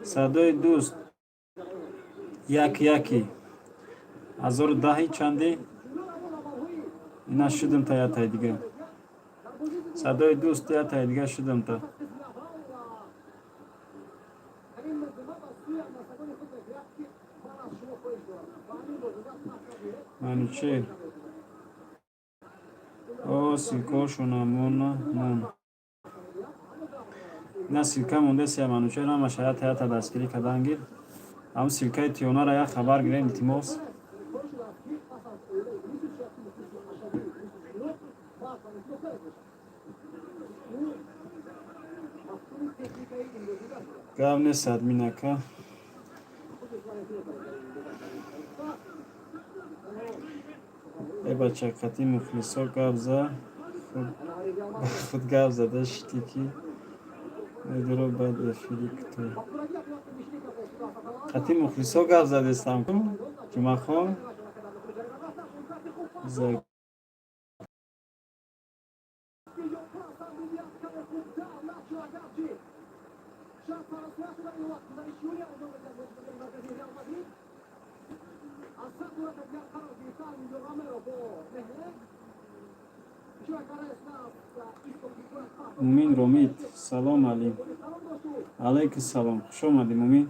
Садои Дӯст, як яки. 1010-и чанде? Ина шудум та ятай дига. Садои Дӯст, ятай дига шудум та. Манучер. О, ссылкошона мона мон. Ина ссылка мондаст, я Манучер, ҳамаша ята ята дастгирӣ кардан гир. Ҳам ссылкаи Тиёнара як хабар гирем, илтимос. Гап нест, админака. Э бача, қати мухлисо гап за, худ гап зада шитӣ ки медуро баъд эфири кутоҳ. Қати мухлисо гап задестам ку, Ҷумъахон. За Мумин Ромид, салом алим. Алайкум салом, хуш омадӣ, Мумин.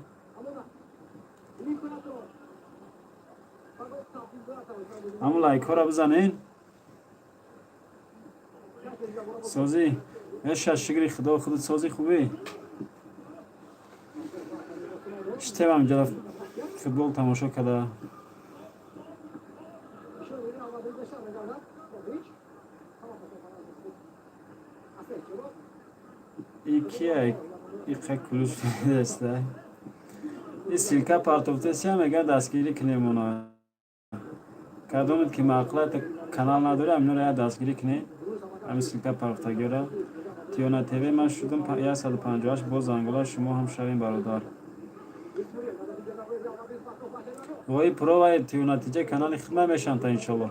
Ҳамун лайкҳоро бизанед. Созӣ, эша, шукри Худо, худат созӣ, хубӣ? Штевам ҷала футбол тамошо карда. И кия иқа кулуш деста? И ссылка партофтесия, мега, дастгирӣ кунем оно. Кадомед ки маъқулата канал надори, аминора я дастгирӣ кунед. Ҳамин ссылка партофтагиёра. Тиёна ТВ, ман шудам 158, боз зангола, шумо ҳам шавем, бародар. Вои провай тиёнатиҷа канали хидмат мешавам та, иншолло.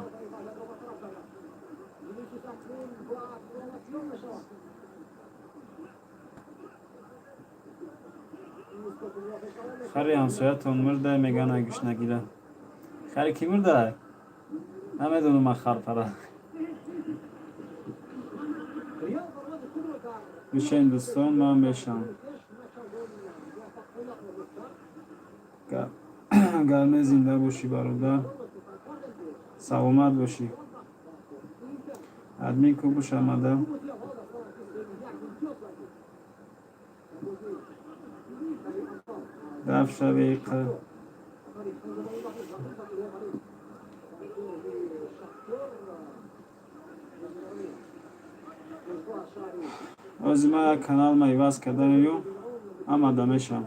Хари ҳамсоятон мурда, меган, гушнагира. Хари ки мурда? Намедонам ман харпара. Бишен, дӯстон, ман мешам. Гарме, зинда бошӣ, бародар. Саломат бошӣ. Админ кубуш омада. Даф шави. Ҳозир ман як каналма иваз кардамю, омада мешавам.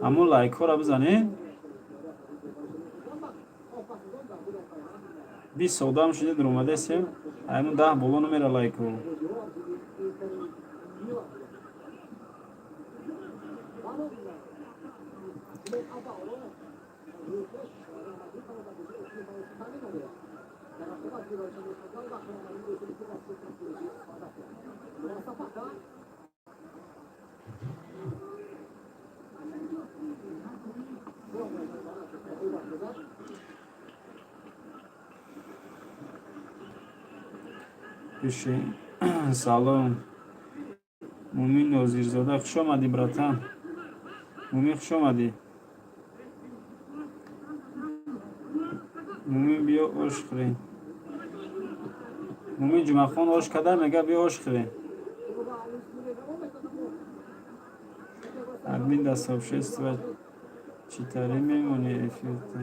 Ҳамун лайкҳоро бизанед. 20 одам шудед, омадесем, аймун 10 боло намера лайкҳо. Бишин. Салом, Мумин Нозирзода, хуш омадӣ, братан. Мумин, хуш омадӣ. Мумин, биё, ош хӯрем. Мумин Ҷумъахон ош када, мега, биё, ош хӯрем. Админ, да сообщество читари мемонӣ эфирта?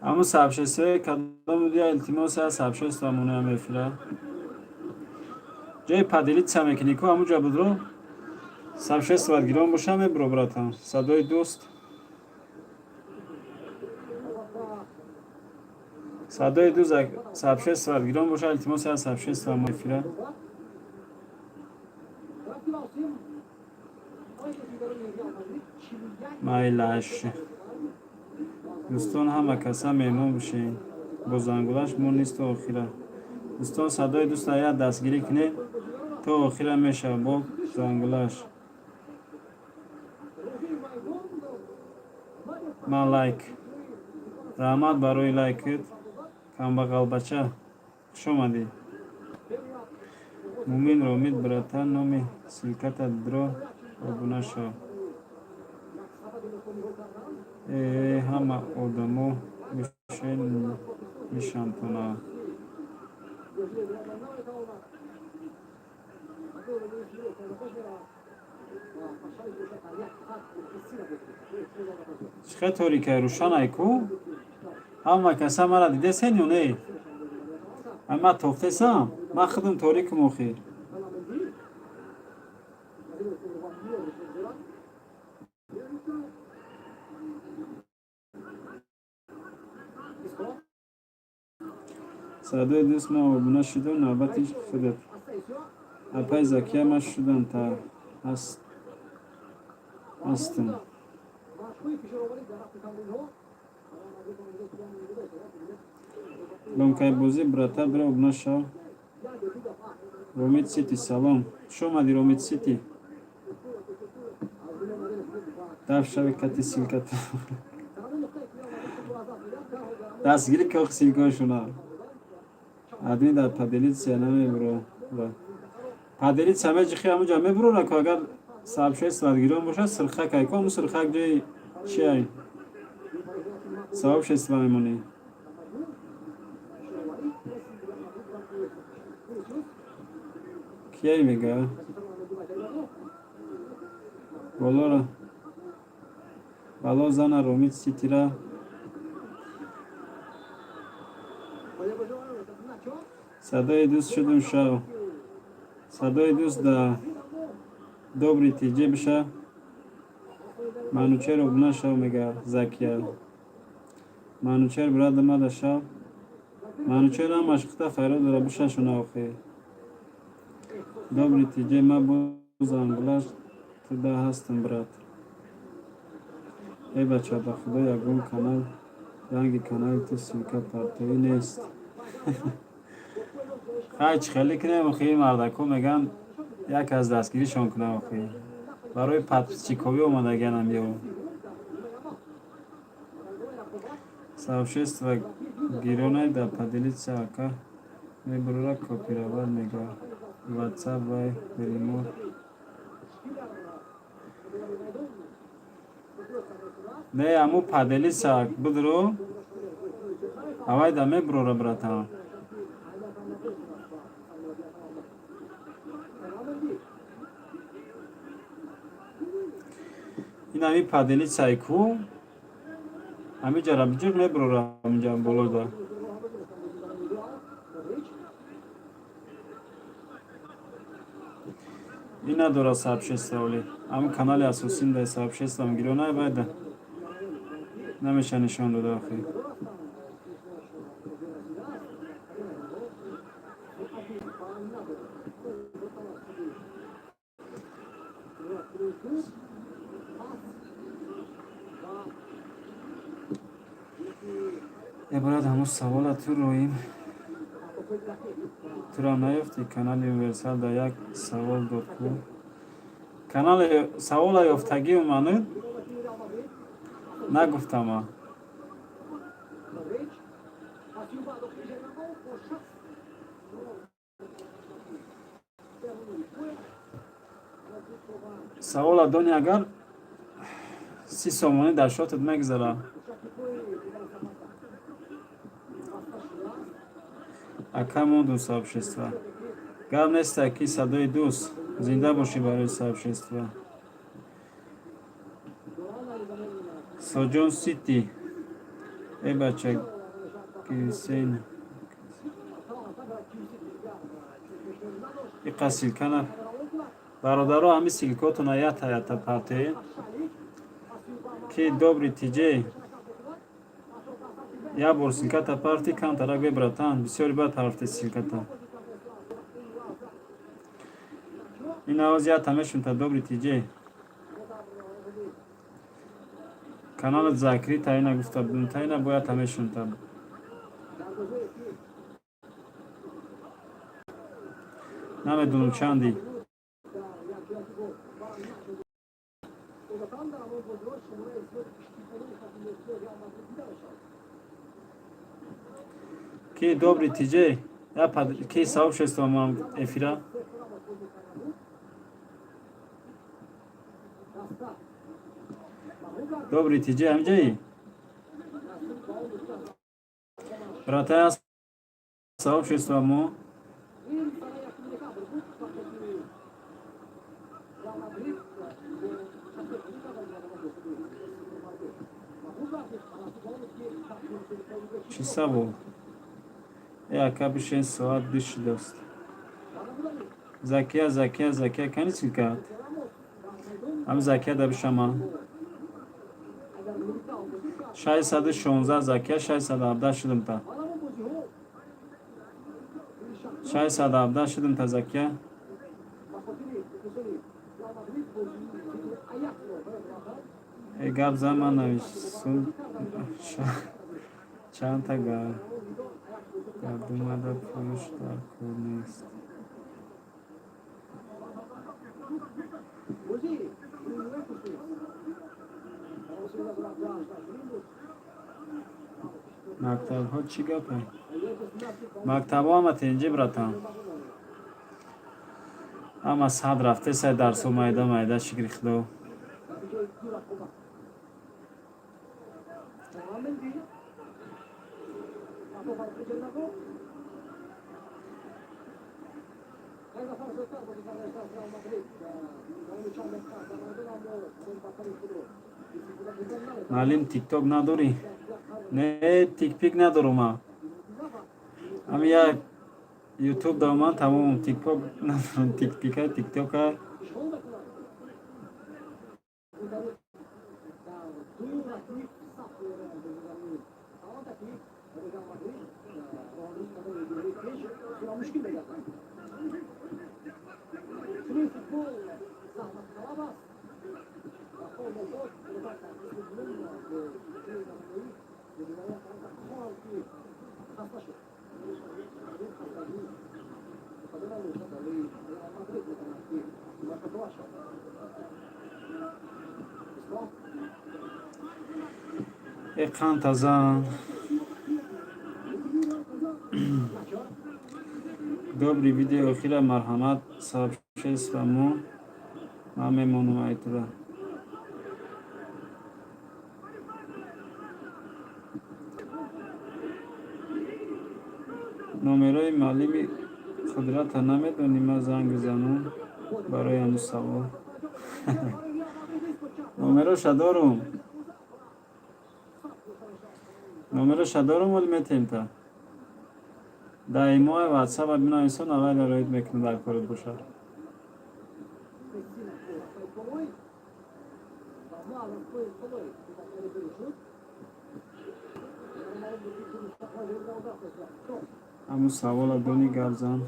Ҳамун сообществое кадом буди? Илтимос, я сообщество монеам эфира. Ҷои поделиться мекунӣ ку, ҳамун ҷо будро. Сообществоат гирон боша, мебуро, братан. Садои дӯст, садои дӯст, сообществоат гирон боша, илтимос, я сообщество мо эфира. Майлаш, дӯстон, ҳама каса меҳмон бошед. Бо зангулаш мо низ то охира. Дӯстон, садои дӯста як дастгирӣ кунед, то охира мешавад бо зангулаш. Ман лайк. Раҳмат барои лайкат. Камбағалбача, хуш омадӣ. Мумин Ромид, братан, номи ссылката дро, обуна шав. Э, ҳама одамо мишен мишантона. Чӣ хел торикай, рӯшанай ку? Ҳама каса мара дидесен ё не? Ма тофтесам, ман худам торикум охир. Садои дӯст, ман обуна шудам, навбати худат. Апай Закия, ман шудам та ҳастам. Ломкайбозӣ, брата, бира обуна шав. Ромид Сити, салом, хуш омадӣ, Ромид Сити. Даф шави кати ссылката дастгирӣ ки ссылкаошона. Админ дар поделиться намебуро, поделиться меҷихи, ҳамуҷа мебурора ку. Агар сообщество гирон бошад, сирхак ай ку, ҳаму сирхак ҷои чи ай сообщество мемонӣ. Кияй мега болора бало зана Ромид Ситира. Садои дӯст шудум, шав. Садои дӯст да добри тиҷе биша. Манучер, обуна шав, мега Закия. Манучер, брада мада шав. Манучер ҳамаш хита хайро дора, бишашона охи. Добри тиҷе, ма боз англаш туда ҳастам, брат. Э бача, ба худо, ягон канал ранги канали ту ссылка партоӣ нест. Хай, чӣ хеле кунем охи? Мардако меган, як аз дастгиришон кунам охи. Барои подписчиковӣ омадаганам ё сообщество гиронай да поделиться ака мебурора, копировать мега ватсап вай ремонт. Не, аму поделиться бидро, авайда мебурора, братан. Ин ами поделиться ку, ҳамиҷара биҷиқ, мебурора ҳаминҷа болода. Ин надора сообщество, оли ҳамн канали асосим да сообществом гиронай, байда намеша нишон дода охи. Э брат, ҳамун савола ту роим тура наёфтӣ. Канали Универсал да як савол дод ку. Канали савола ёфтагию мануд нагуфтама. Савола дони, агар 30 сомонӣ дар шотат мегузара. Ака, монду сообщество, гап неста ки. Садои дӯст, зинда бошӣ барои сообщество. Соҷон Сити, э бача кисен иқа ссылкана, бародаро, ҳами ссылкотона ята ята партоед. Ки добри тиҷе, як бор ссылката парти, камтарак бе, братан, бисёри бад парти ссылката. Ин авоз ята мешунта. Добри тиҷе, каналат закри таина гуфта будум, таина бояд мешунта. Намедонам чанди. Ки добри тиҷе, ки сообщество мам эфира. Добри тиҷе, ҳамҷаи братая, сообщество мо. Чӣ савол? Э ака, бишен, соат 2 шудааст. Закия, Закия, Закия, кани ссылкаат? Ҳами Закия да бишама. 616 Закия, 617 шудам та. 617 шудам та, Закия. Э, гап зан, ман нависум, чандта гардумада пулш дар кор нест. Мактабҳо чӣ гапе? Мактабҳо ҳама тинҷӣ, братан, ҳама сад рафте сай дарсо майда майда, шукри худо. Маълим, тикток надорӣ? Не, тикпик надорум ма. Ами як ютуб дорам, тамом, тикпок надорам, тикпика, тиктока. Э, қанд тазан. Добрый, видео охира марҳамат, сообщество мо ман мемонам айтуда. Номерои муаллими Қудрата намедонӣ, ман занг бизанам барои ҳамун савол? Номероша дорум, номероша дорум, вале метем та дар имои ватсапа бинависон, аввал роид мекунад, дар корот бошад. Ҳамун савола дони, гап зан.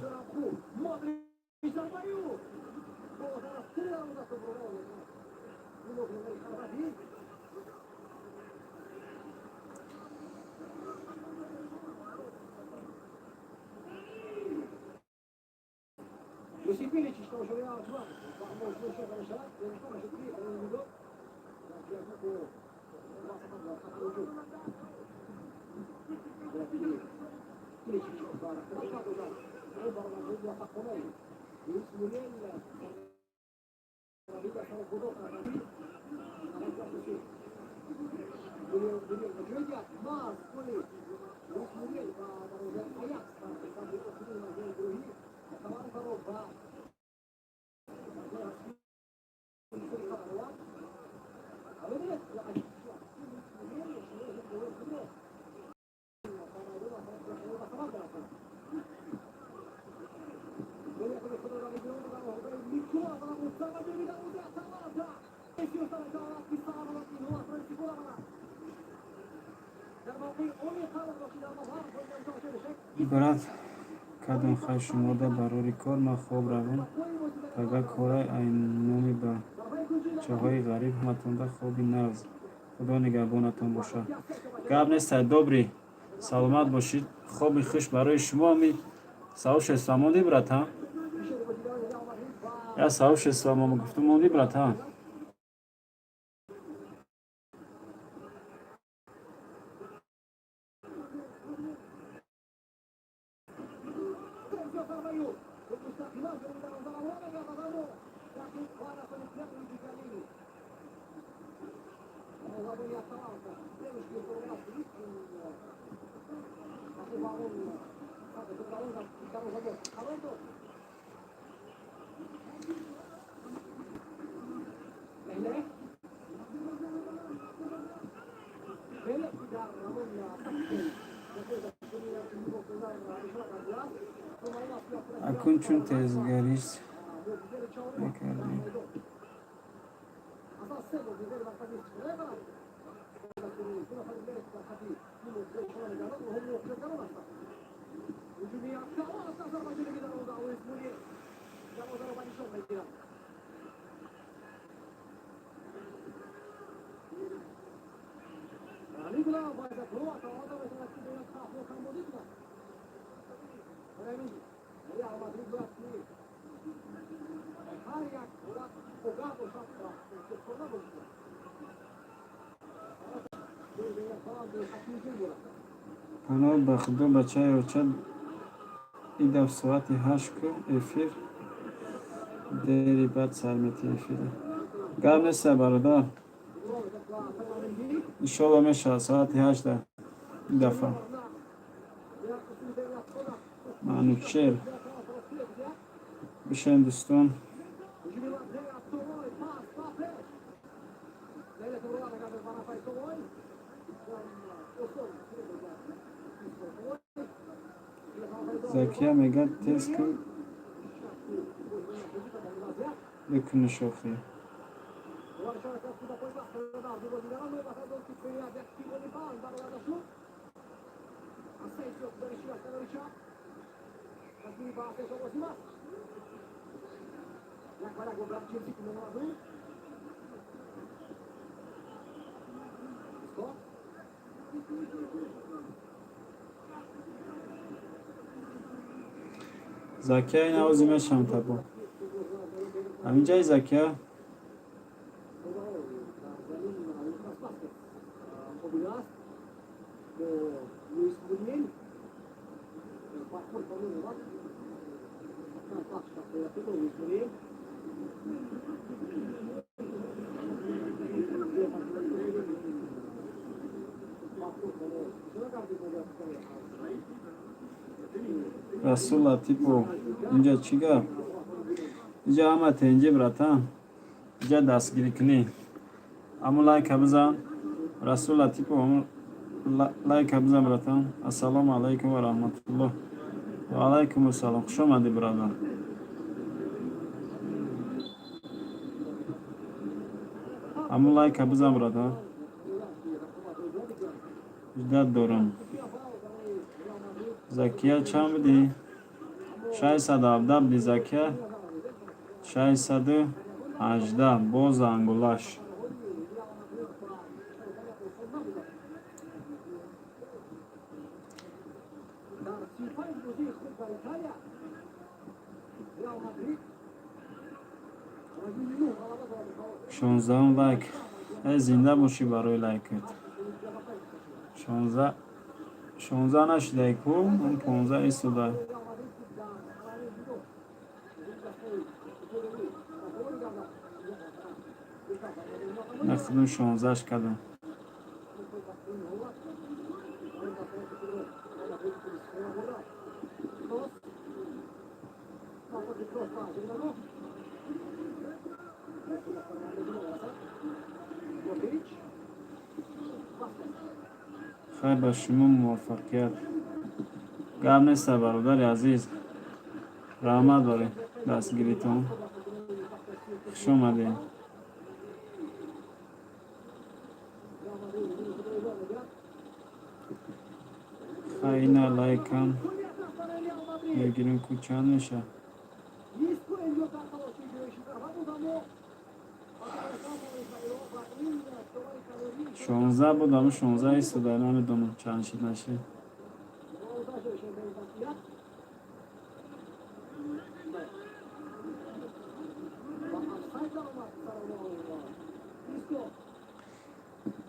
Брат, кадом хай шумода барори кор, ман хоб равон, пага корай, ай номи бачаҳои ғариб ҳаматонда хоби нағз, худо нигаҳбонатон бошад. Гап нестай, добрый, саломат бошид, хоби хуш барои шумо. Ами сообщество монди, брат, а? Я сообщество мо гуфтум, монди, брат, а? Акун чун тезгарис мекардем. Паноҳ ба Худо, бачаи оча, идаф соати 8 ку эфир дери, баъд сар мети эфира. Гап неста, бародар, иншолло мешавад соати 8-да ин дафъа. Манучер бишем, дӯстон. Закия мегӯяд, тез ку бикуниш охӣ. Закия, ин авози мешавам табо. Ҳаминҷаи, Закия? Расул Латипов, инҷа чӣ гап? Инҷа ҳама тенҷи, братан, инҷа дастгирӣ кунӣ. Аммо лайка бизан, Расул Латипов, аммо лайка бизан, братан. Ассалому алайкум ва раҳматуллоҳ. Ва алайкум ассалом, хуш омадӣ, бародар. Аммо лайка бизан, бародар. Ждать дорам. Закия, чанд будӣ? 617 будӣ, Закия? 618 боз зангулаш. 16-ум лайк. Э, зинда бошӣ барои лайкат. 16 нашидай ку, он 15 истода. Нахудум 16-аш кардам. Хайр, ба шумо муваффақият. Гап неста, бародари азиз, раҳмат барои дастгиритон, хуш омадед. Хай, ина лайкам мегирем ку, чанд мешавад? 16 буд, ама 16 истода, намедонам чанд шид, нашид.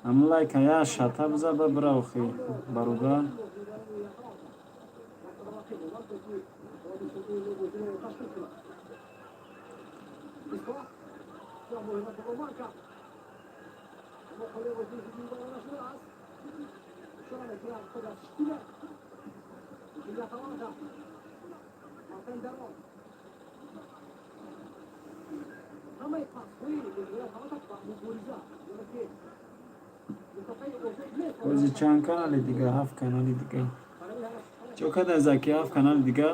Ама лайка я шата биза, ба бира охи, бародар. Бози чанд канали дига? Ҳафт канали дига чо када, Заки? Ҳафт канали дига.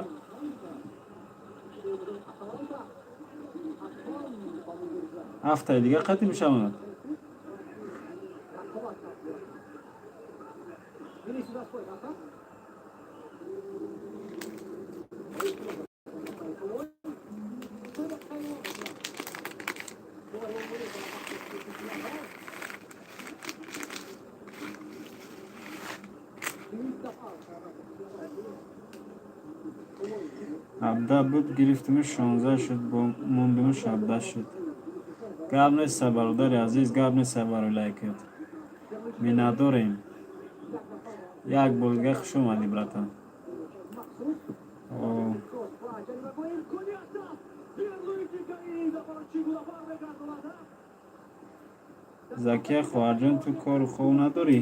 Ҳафтаи дига қатъи мешавад. 17 буд, гирифтиму 16 шуд, мондимуш 17 шуд. Гап неста, бародари азиз, гап неста барои лайкат. Миннатдорем. Як бор дига хуш омадӣ, братан. О. Закия хоҳарҷон, ту кору хов надорӣ?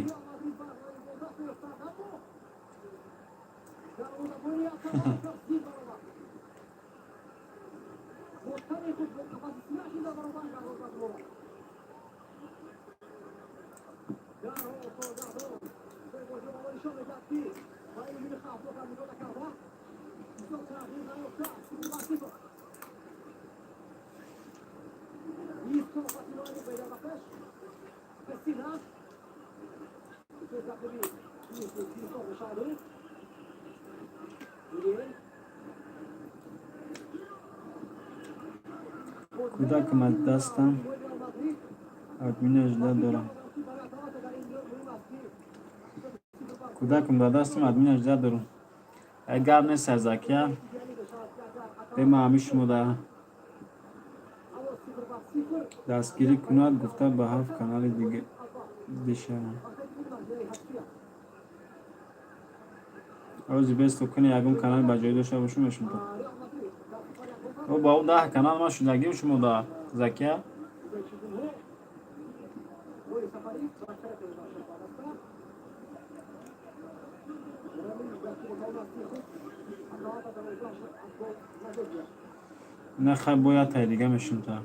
Кӯдакам аз дастам админа ждать дорам. Кӯдакам дар дастам админа ждать дорам. Ай, гап нест, Закия. Бема ҳами шумо да дастгирӣ кунад гуфта, ба ҳафт канали дига бишавам. Ози бесто куни, ягон канали ба ҷой дошта бошум, мешумта. О, ба ӯ 10 канал ма шудагим шумо да, Закия. На, хай, бояд тай дига мешумта.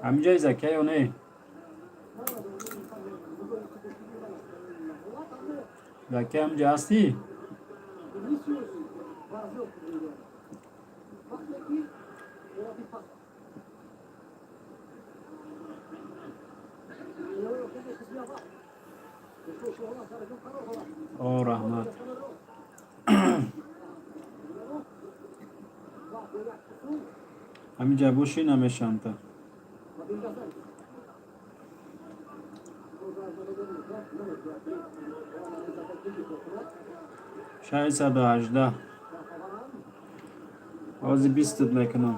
Ҳаминҷои, Закия, ё не? Закия, ҳаминҷа ҳастӣ? О, раҳмат. Ҳаминҷа бошӣ, намешавамта. 618. Ҳози бистут мекунам.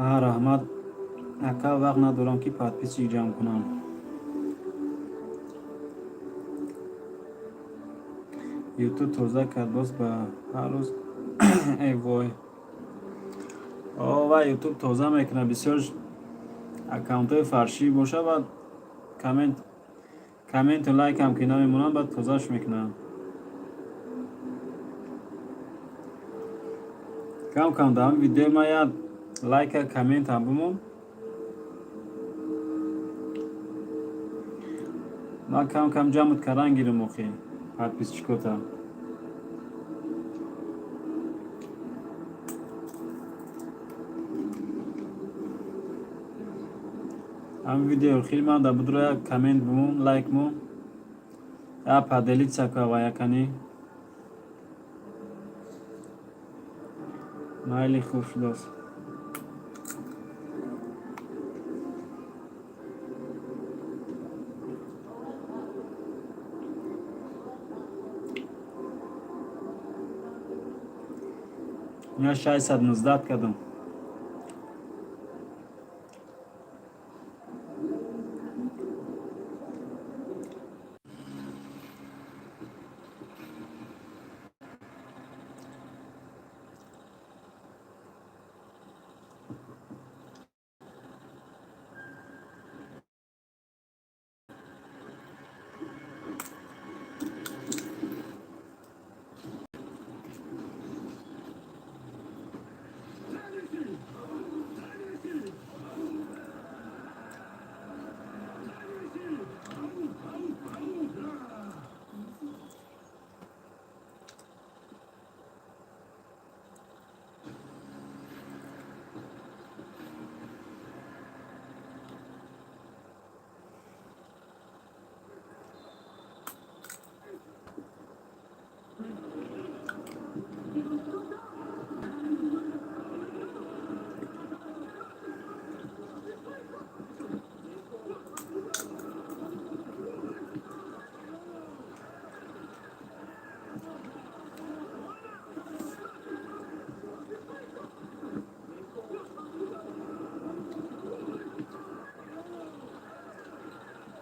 А, раҳмат, ака. Вақт надорам, ки подписчик ҷамъ кунам. Ютуб тоза кард боз ба ҳар рӯз. Эй вой, о, ва Ютуб тоза мекунад. Бисёр аккаунтҳои фаршӣ боша ва комменту лайкам ки намемонанд, баъд тозаш мекунанд. Кам кам дар ҳамин видеои ман як лайка, комментам бимон. Ман кам кам ҷамъат кардан гирам, охи, подписчикота. Ҳамин видео хеле ман дар будро як коммент бимон, лайк мон, як поделиться ка ва якани. Майли, хуб шудааст. Я 619 кардам.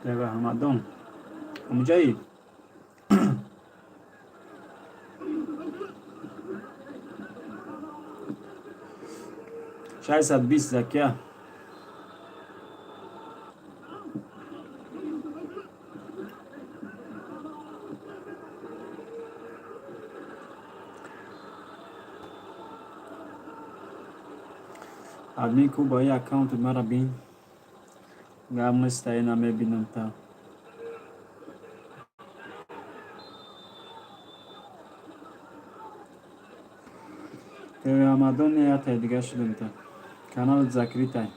Тева Ҳамадон. Омуҷаи? 620, Закия. Админ ку, ба аккаунти мара бин. Гап неста, ина мебинам та. ТВ Ҳамадон, ятай дига шудем та. Каналат закрытый.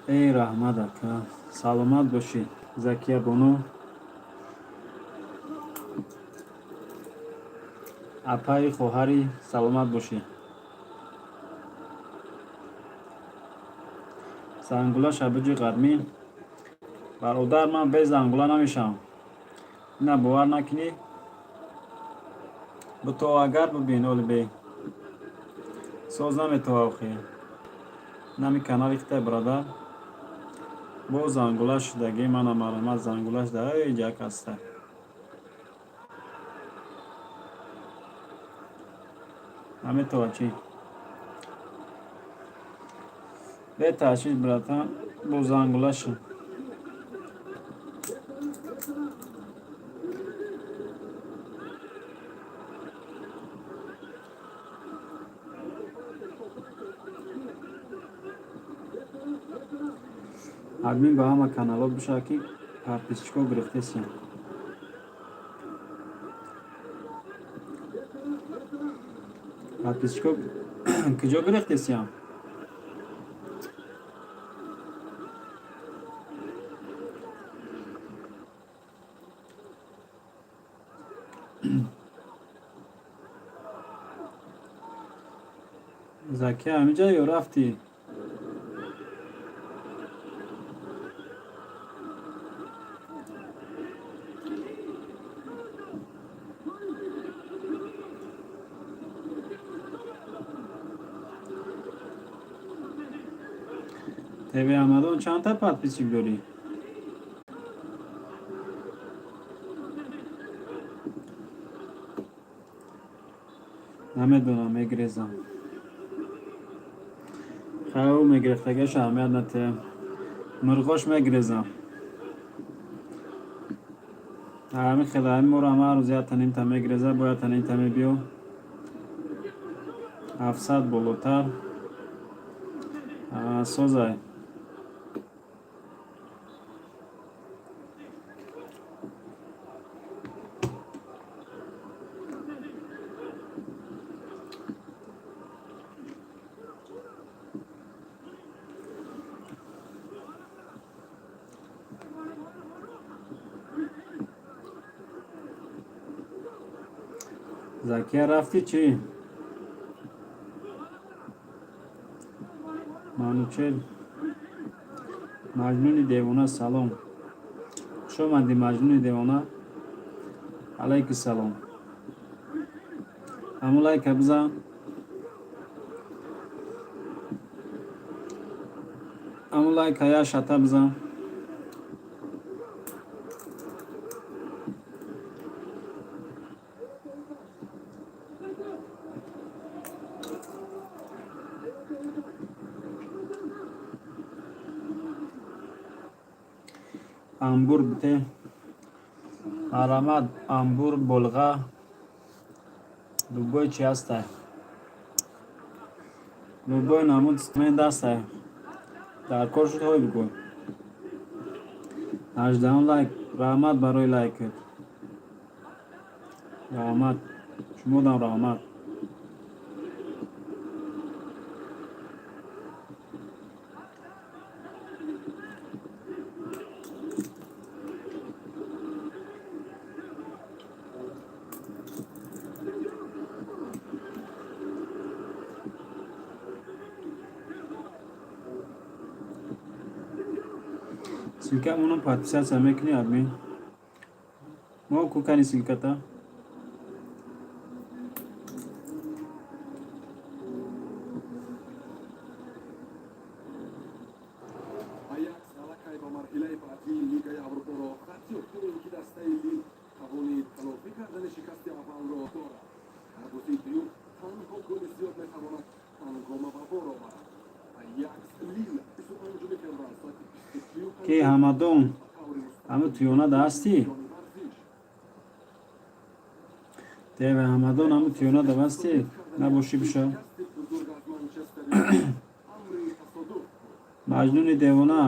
Эй, раҳмат, ака. Саломат бошӣ, Закия бону. Апаи, хоҳари, саломат бошӣ. Зангула шабиҷи ғармӣ. Бародар, ман бе зангула намешавам. Ина бовар накунӣ. Бито агар бибин, оли бе. Соз наметова охи. Нами канали хитай, бародар. Бо зангула шудагӣ мана, марҳамат, зангула шуда, эй ҷак аста. Наметова чӣ? Беташвиш, братан, бо зангула шуд. Админ ба ҳама каналҳо бишавад, ки подписчикҳо гирифтесиям. Подписчикҳо куҷо гирифтесиям? Закия, ҳамиҷа ё рафтӣ? ТВ Ҳамадон, чандта подписчик дорӣ? Намедонам, мегирезам. Хай, ӯ мегирифтагиаш аҳамият натиҳам. Мурғош мегирезам. Ҳамин хела ҳамин моро ҳама рӯз якта нимта мегиреза, бо якта нимта мебиё. 700 болотар. Созай. Закия, рафтӣ чӣ? Манучер Маҷнуни девона, салом. Хуш омадӣ, Маҷнуни девона. Алайки салом. Ҳамун лайка бизан. Ҳамун лайка як шата бизан. Амбур бите. Марҳамат, амбур, болға, любой чи ҳастай. Любой намуд инструмент ҳастай. Дар кор шуд, ҳой бигӯ. 18-ум лайк. Раҳмат барои лайкат. Раҳмат. Шумодам раҳмат. Ссылка монам подписаться мекунӣ, админ? Мо кукани ссылката. Аякс аллакай ба марҳилаи баъдии Лигаи Аврупоро хат ёфт, ин ки дастаи Лил тавони талофӣ кардани шикасти аввалро дорад. Дар бозии дуюм танҳо голи зиёд метавонад ҳангома ба бор оварад. Аякс Лил 25 феврал соати 23. Ки Ҳамадон, ҳаму туёнада ҳастӣ? Дева Ҳамадон, ҳаму туёнада ҳастӣ? Набошӣ, биша. Маҷнуни девона,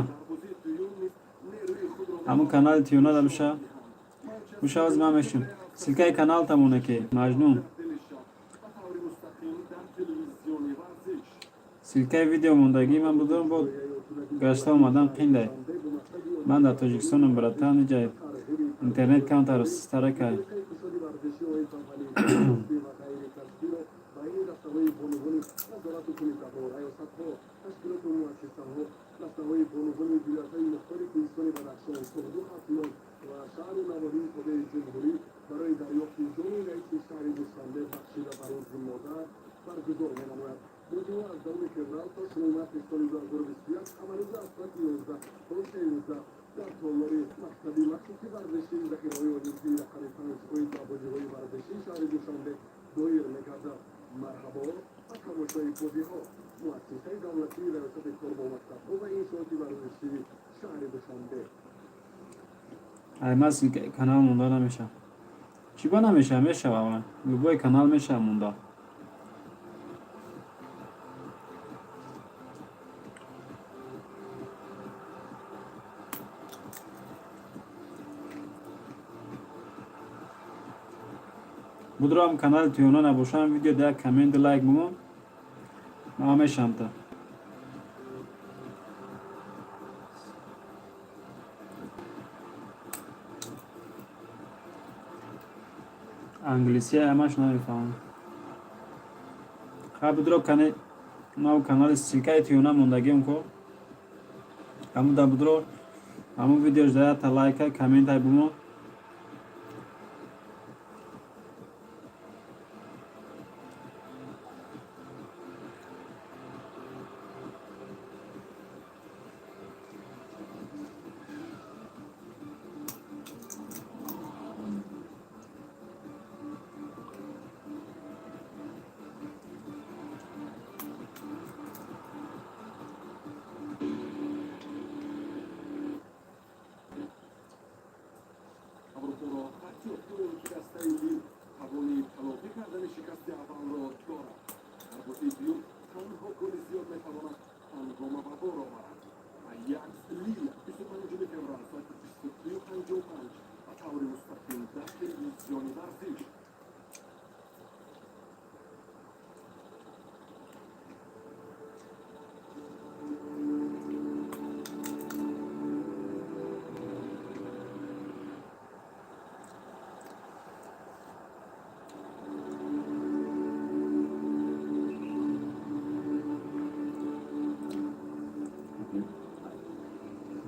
ҳамун канали туёнада биша. Биша, оз ман мешим. Ссылкаи канал тамоне ки Маҷнун. Ссылкаи видео мондагӣ ман будам, бо гашта омадан қиндай. Ман дар Тоҷикистонам, братан, иҷа интернет камтару систаракай. Дастаҳои бонувони вилоятҳои мухтори Кӯҳистони Бадахшон, Суғду, Хатлон ва шаҳру навоҳии тобеи ҷумҳурӣ барои дарёфти ҷоми раиси шаҳри Душанбе бахшида ба Рӯзи модар баргузор менамояд. Бозиҳо аз 10 феврал то 6 марти соли 2021 ҳамарӯза аз соати 11 то 13 дар толори мактаби махсуси варзишии захираҳои олимпии рақами 5 оид ба бозиҳои варзишии шаҳри Душанбе доир мегардад. Марҳабо ба тамошои бозиҳо! Муассисаи давлатии раёсати кор бо мактабҳо ва иншооти варзишии шаҳри Душанбе. Ай, ман ссылкаи канал монда намеша. Чӣ ба намеша? Мешава, любой канал мешава монда. Будроам канали туёна набошам, видео да як коммент, лайк бумон, ман мешамта. Англисия ҳамаш намефаҳмам. Ха, будро кане нав канали ссылкаи туёна мондагиам ко, ҳамун да будро, ҳамун видеош да якта лайка, комментай бумон. Аврупоро хат ёфт, ин ки дастаи Лил тавони талофӣ кардани шикасти аввалро дорад. Дар бозии дуюм танҳо голи зиёд метавонад ҳангома ба бор оварад. Аякс Лил 25 феврал соати 23:55 ба таври мустақим дар телевизиони варзиш.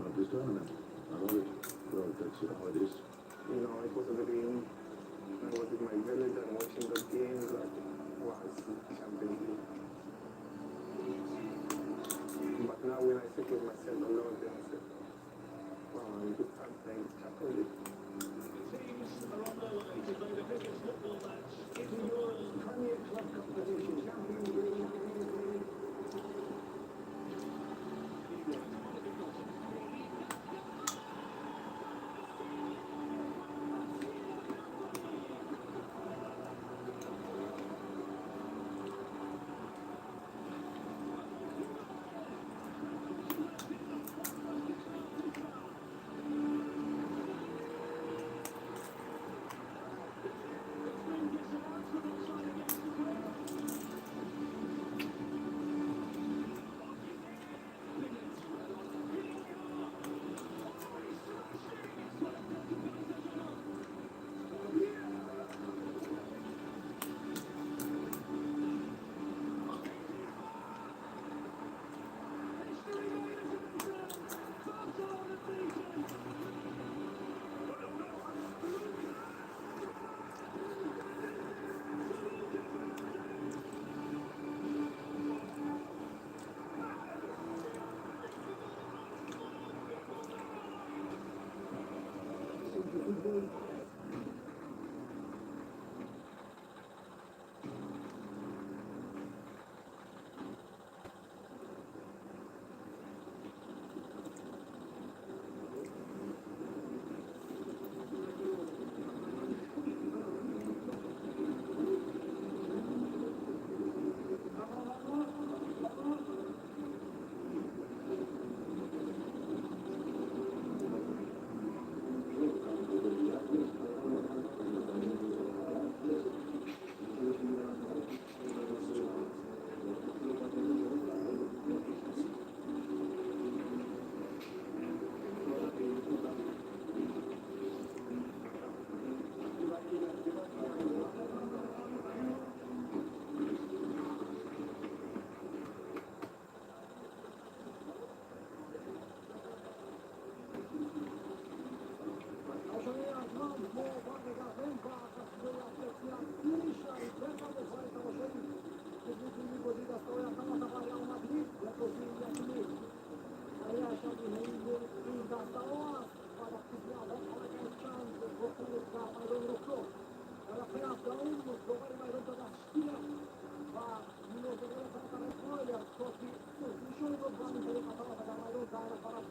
Love this tournament. I love it. Well, that's how it is. It was a dream. I was in my village and watching the games like it was Champions League. But now when I sit with myself alone, then I say, wow, I'm good at playing Champions League. Teams are on their way to play the biggest football match in Europe's premier club competition, Champions League.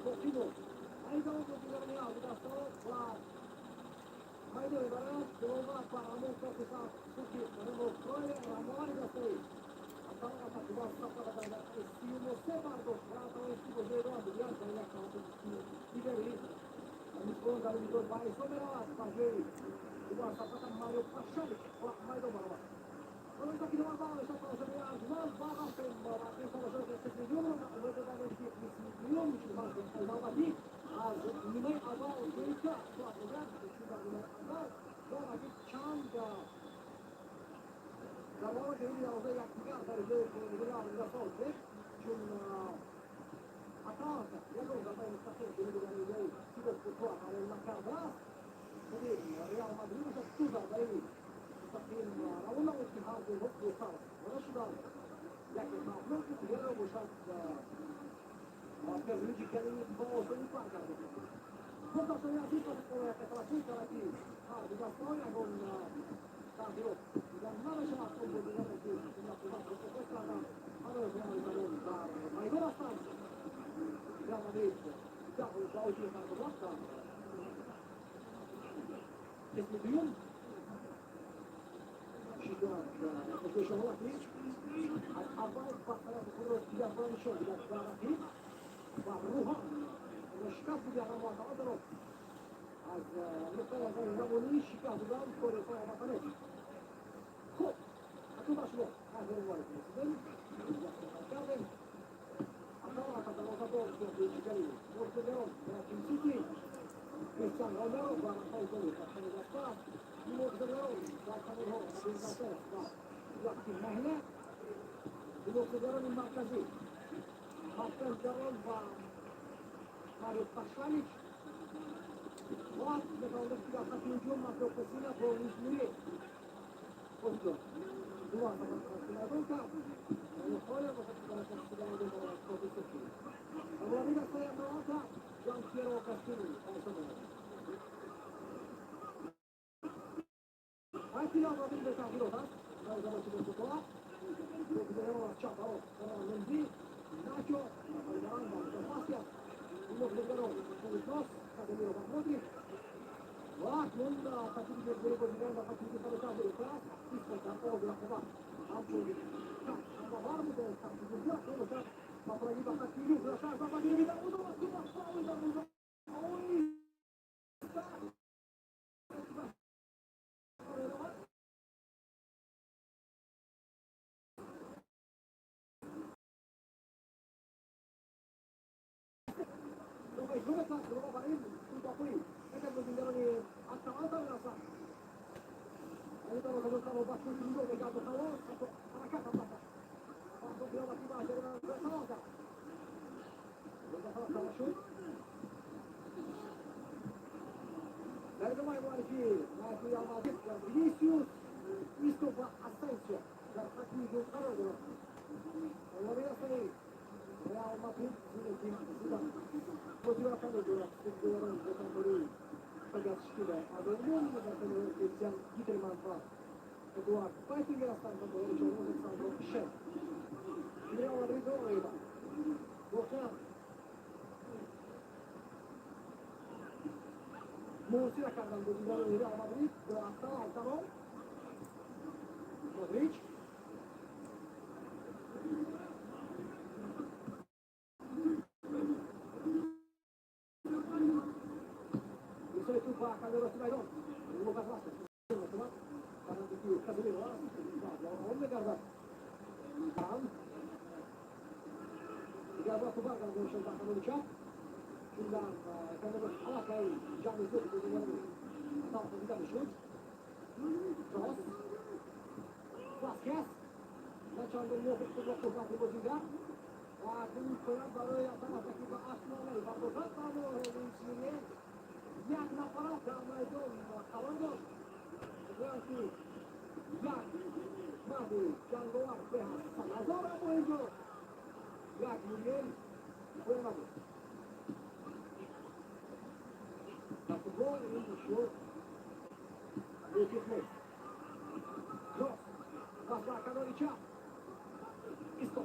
Боқӣ монд. Айни замон бозигарони ҳарду дастаҳо ба майдон мебаранд. Диловар бар ҳамон корти сурхи Рено Фройле, раҳмовари дастаи Аталанта, тақрибан сафара дар дақиқаи 33 бардошт ва тавонист, ки бозиро идома бидиҳад. Дар як тавассути дигари мизбон дар ин дидор ба ҳисоб меравад. Ба ҷои Дувар Сапата Марио Пашалич ба майдон баромад. Арҷманд ва рафтем ба тамошои қисми дуюмро. Умед дорем, ки қисми дуюм навбатӣ аз нимаи аввал беҳтар сурат мегирад, чун дар нимаи аввал дорагӣ чанд зарбаҳо ҷониби дарвозаи якдигар дар иҷрои ҳарду рехт, чун Аталанта ягон зарбаи мустақим ҷониби дарвозаи Тибо Куртуа равон накардааст. Худи Реал Мадрид бошад, ду зарбаи мустақим равон намуд, ки ҳар дуҳо бесар нашуданд. Яке хавфнок буд, дигарро бошад Перлуиҷи Калини ба осонӣ баргардонд. Хуб, дӯстони азиз, пас аз таваҷҷӯҳ карда, ки ҳарду дастаҳо ягон тағйирот дида намешавад. Он бозигаре, ки вақтро оғоз карданд, ҳанӯз ҳамаи замон дар майдон ҳастанд. Реал Мадрид ба ҳуҷуми баргузашт дар қисми дуюм. Шиддат пешомад, ки аз аввал бартарияти худро дигарбора нишон дидад ба рақиб ва рӯҳан шикаст бидиҳад, аммо Аталантаро аз нуқтаи назари равонӣ шикаст додан кори осон албатта нест. Хуб, акнун ба шумо тағйири ворид мерасидем, кардем. Аталанта дарвозабон Перлуиҷи Мортедерон Тим Сити, Кристиан Ромеро ва Рафаэл Голи дар канори даста, Мортедерон дар канорҳо Абин ва Йоаким Мехле, муҳофизарони марказӣ Мартен Гарон ва Марио Пашалич ва метавонад, ки дар хати ҳуҷум Матео Песина бо Луис Муриел бозӣ дорад. Дувар майдон кард, Фройле бошад, ки барои майдон баромад, корти сурх гирифт. Сармураббии дастаи Аталанта Ҷан Пьеро Гаспини ба ҳисоб меравад. Ҳайати Реал Мадрид бетағйирот аст. Дарвозабон Тибо Куртуа, бозигарон аз чап ба рост Ферлан Менди, Начо, Рафаэл Варан ва Лукас Васкес, муҳофизгарон Тони Кросс, Каземиро ва Модрич. Ва акнун таркиби бозигари бозигарон дар хати ҳуҷум каме тағйир ёфтааст. Иско дар оғози рақобат ҳамчун ҳамавар буда, таркиби бошад, ба пуррагӣ ба хати ҳуҷум гузаштааст ва ба ҷониби дарвоза ва фаули дарвоза. Оҳиста яке аз бозигарони Аталанта мерасад. Мегардад, халос, ҳатто ҳаракат ҳам накард. Аталанта шуд. Дар идомаи муаррифӣ Реал Мадрид Винисиус, Иско ва Асенсио дар хати ҳуҷум қарор дорад. Дастаи Реал Мадрид Зинедин Зидан бозиро канор дорад. Бозигарон бо ҳамкории Пагасшвили Адормон, дар канори Кристиан Гитерман ва Эдуард Байтингер ҳастанд ва болои чорум Александро Шен. Реал Мадрид роиба воқеан муҳосира карданд бозигарони Реал Мадрид Аталантаро. Модрич ирсоли туп ба канори рости майдон. Лукас Васкес мекунад, ки Каземиро аст ва он мегардад. Дигар бояд ту баргардонишон ба канори чап, чун дар канори аллакай ҷамъи зиёди бозигарони Аталанта дида мешуд. Кросс, Васкес на чандон мувофиқ худро қуввати бозигар ва акнун имконият барои Аталанта, ки ба 8-0 бардошад. Аммо Луис Муриел як нафара дар майдон қарор дошт. Гӯянд, ки як марди ҷанговар беҳ аз 100 000, аммо инҷо як Муриел кифоя набуд. Дар футбол ин шур мувофиқ нест. Кросс, пас ба канори чап, Иско.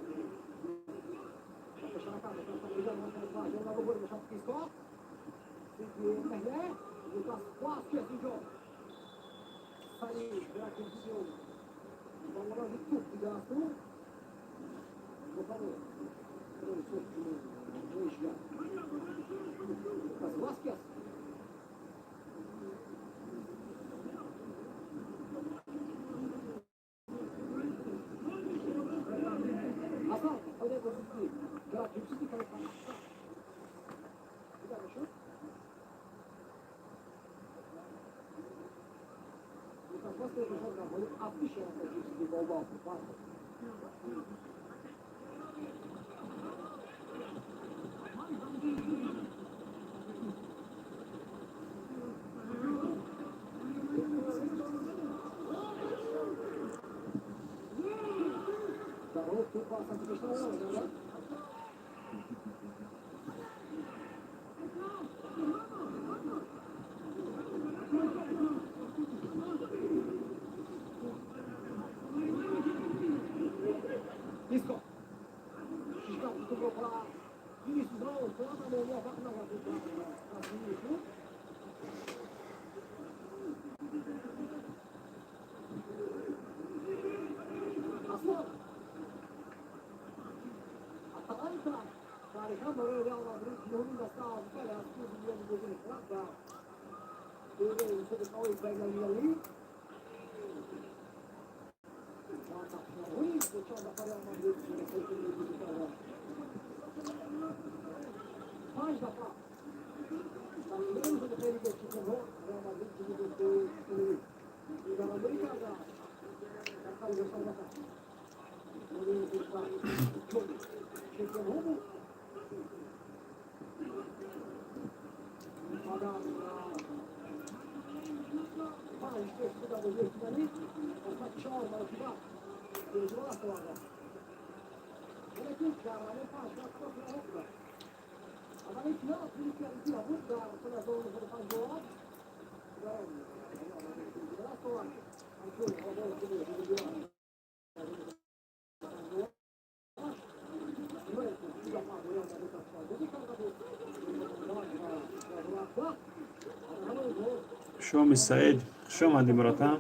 Шоми Саид, хуш омадӣ, братан,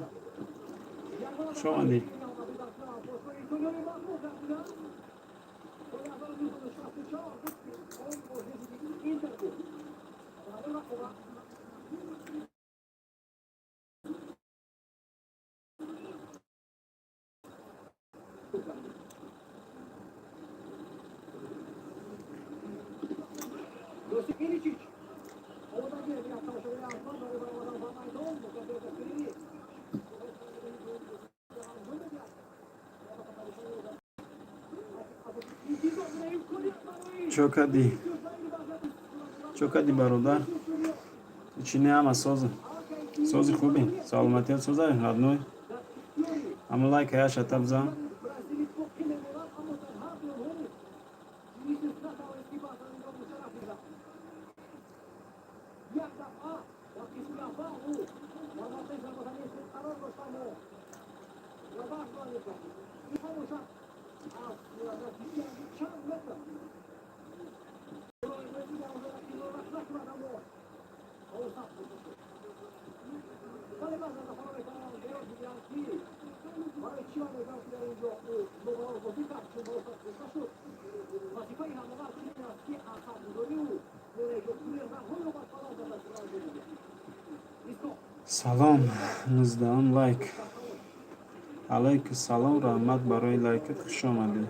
хуш омадӣ. Чо кардӣ, чо кардӣ, бародар? Чӣ не, ҳама соза, сози, хубӣ, саломатият соза, родной. Ҳама лайка яшата бизан. Салом, 19-ум лайк. Алайку салом, раҳмат барои лайкат, хуш омадӣ.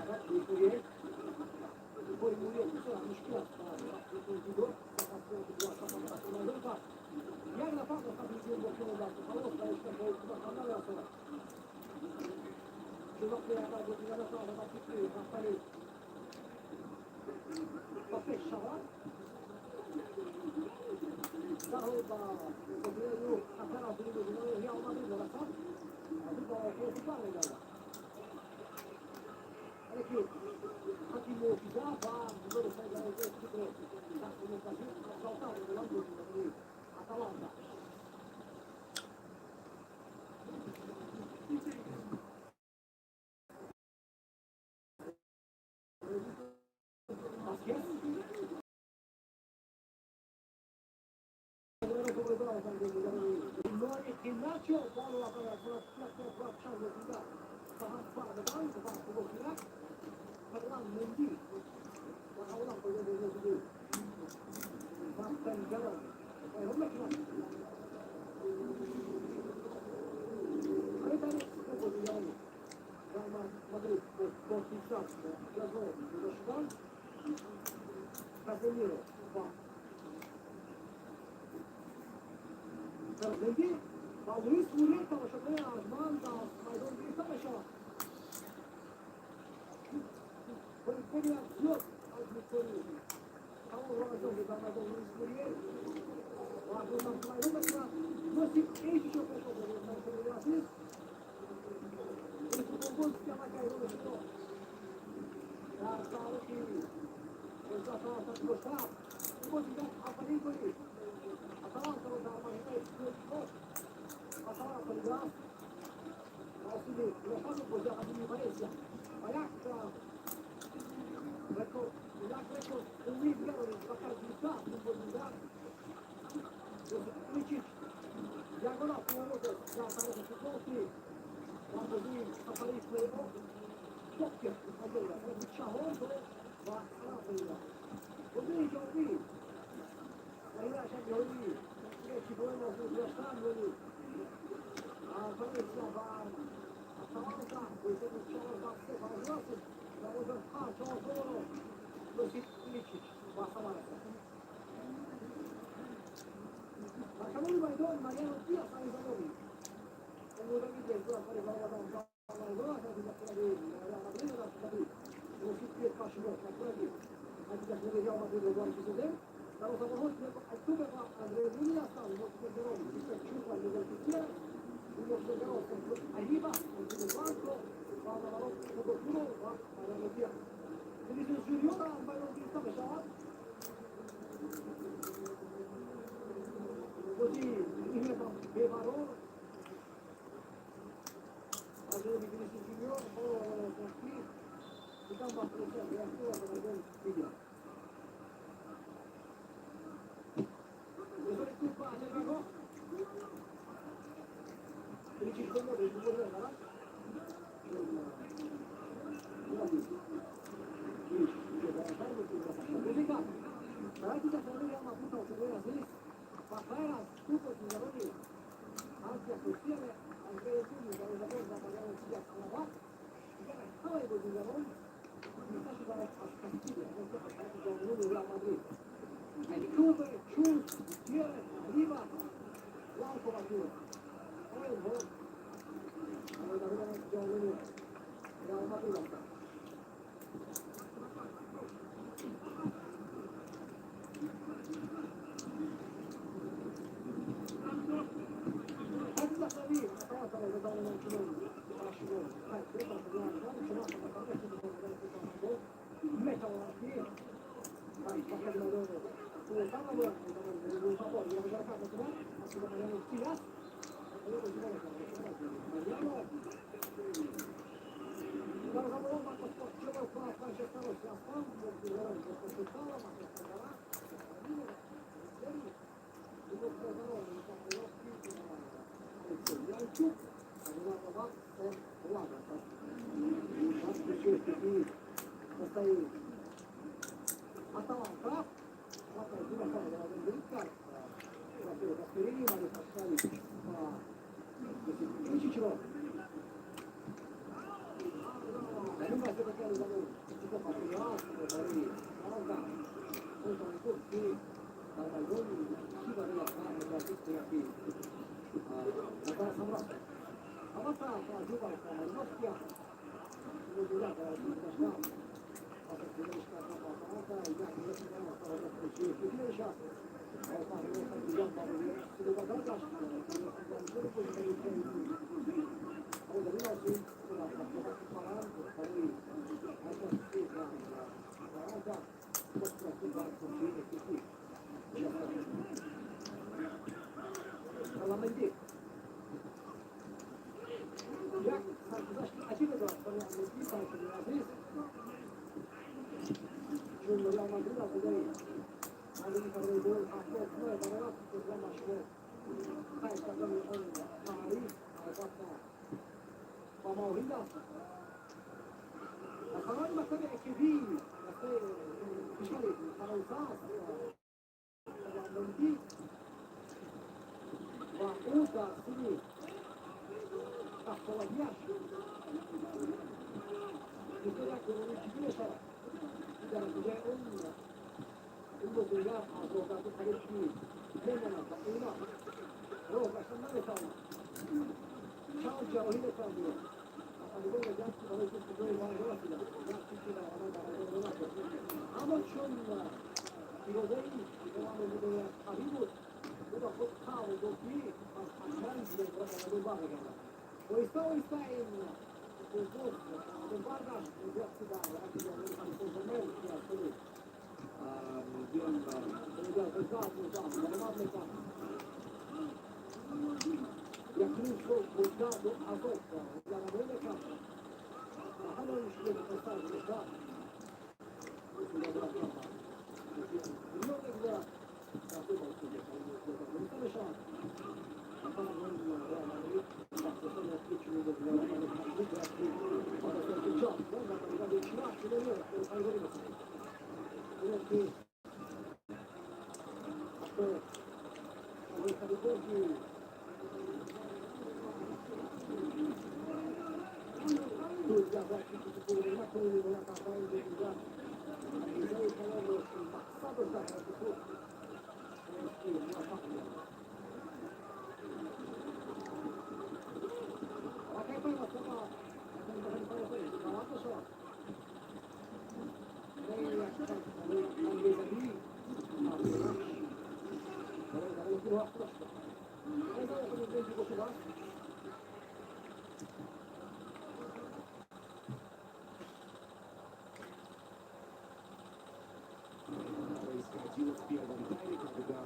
Происходило в первом тайме, когда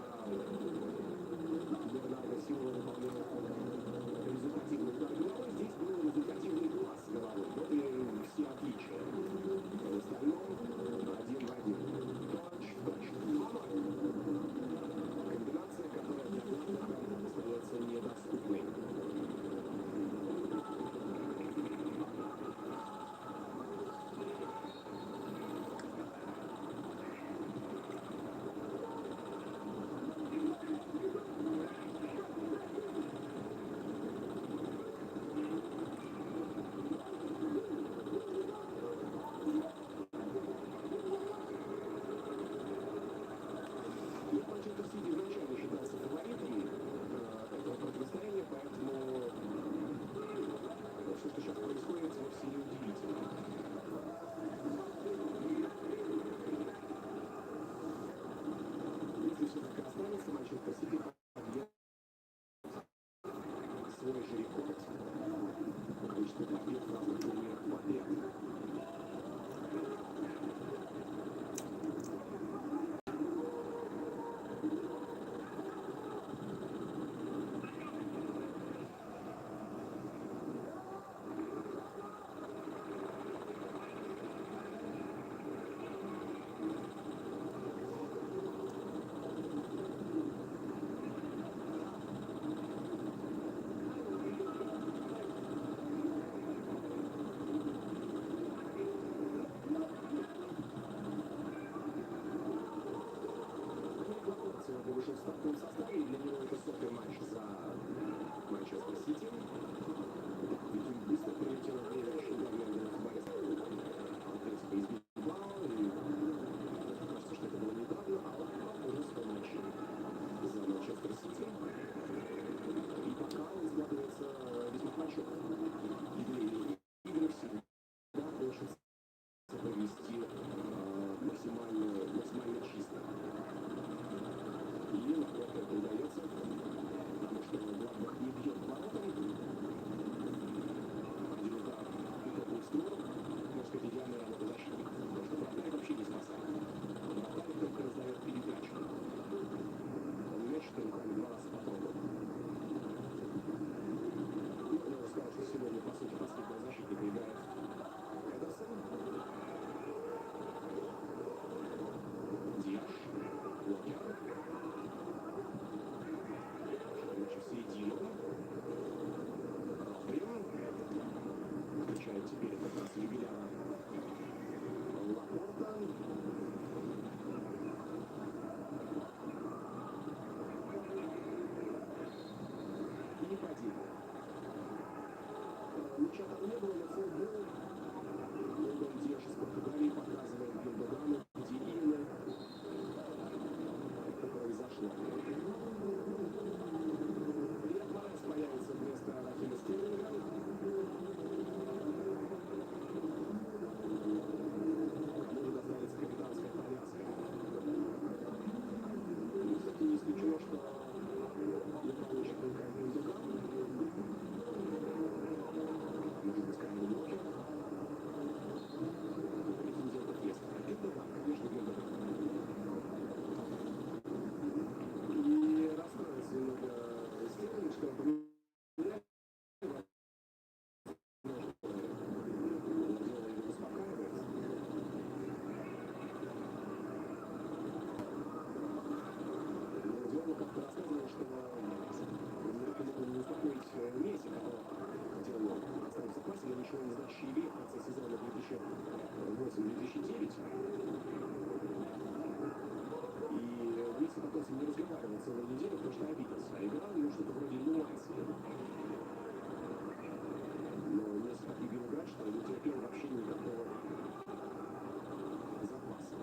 Бернардо Силва выполнял результативный удар головой. Здесь был результативный глаз головой. Вот и все отличия. В остальном один в один. Точь в точь. Комбинация, которая для Гладбаха остается недоступной. Манчестер Сити изначально считался фаворитом этого противостояния, поэтому все, что сейчас происходит, вовсе не удивительно. Если все так и останется, Манчестер Сити побьет свой же рекорд по количеству побед в разных турнирах подряд. Сегодня вышел в стартовом составе, и для него это 100-й матч за Манчестер Сити. Видим, быстро прилетело время еще главное для Атлетико из Билбао. И кажется, что это было недавно, а уже 100 матчей за Манчестер Сити. И пока он складывается весьма почетно. Игры всегда хочется провести максимально чисто. И Лапорте это удается, потому что Гладбах не бьет воротам. конце сезона 2008-2009. И Месси потом с ним не разговаривал целую неделю, потому что обиделся. А играл ему что-то вроде Нумансии. Но Месси так любил играть, что не терпел вообще никакого запаса.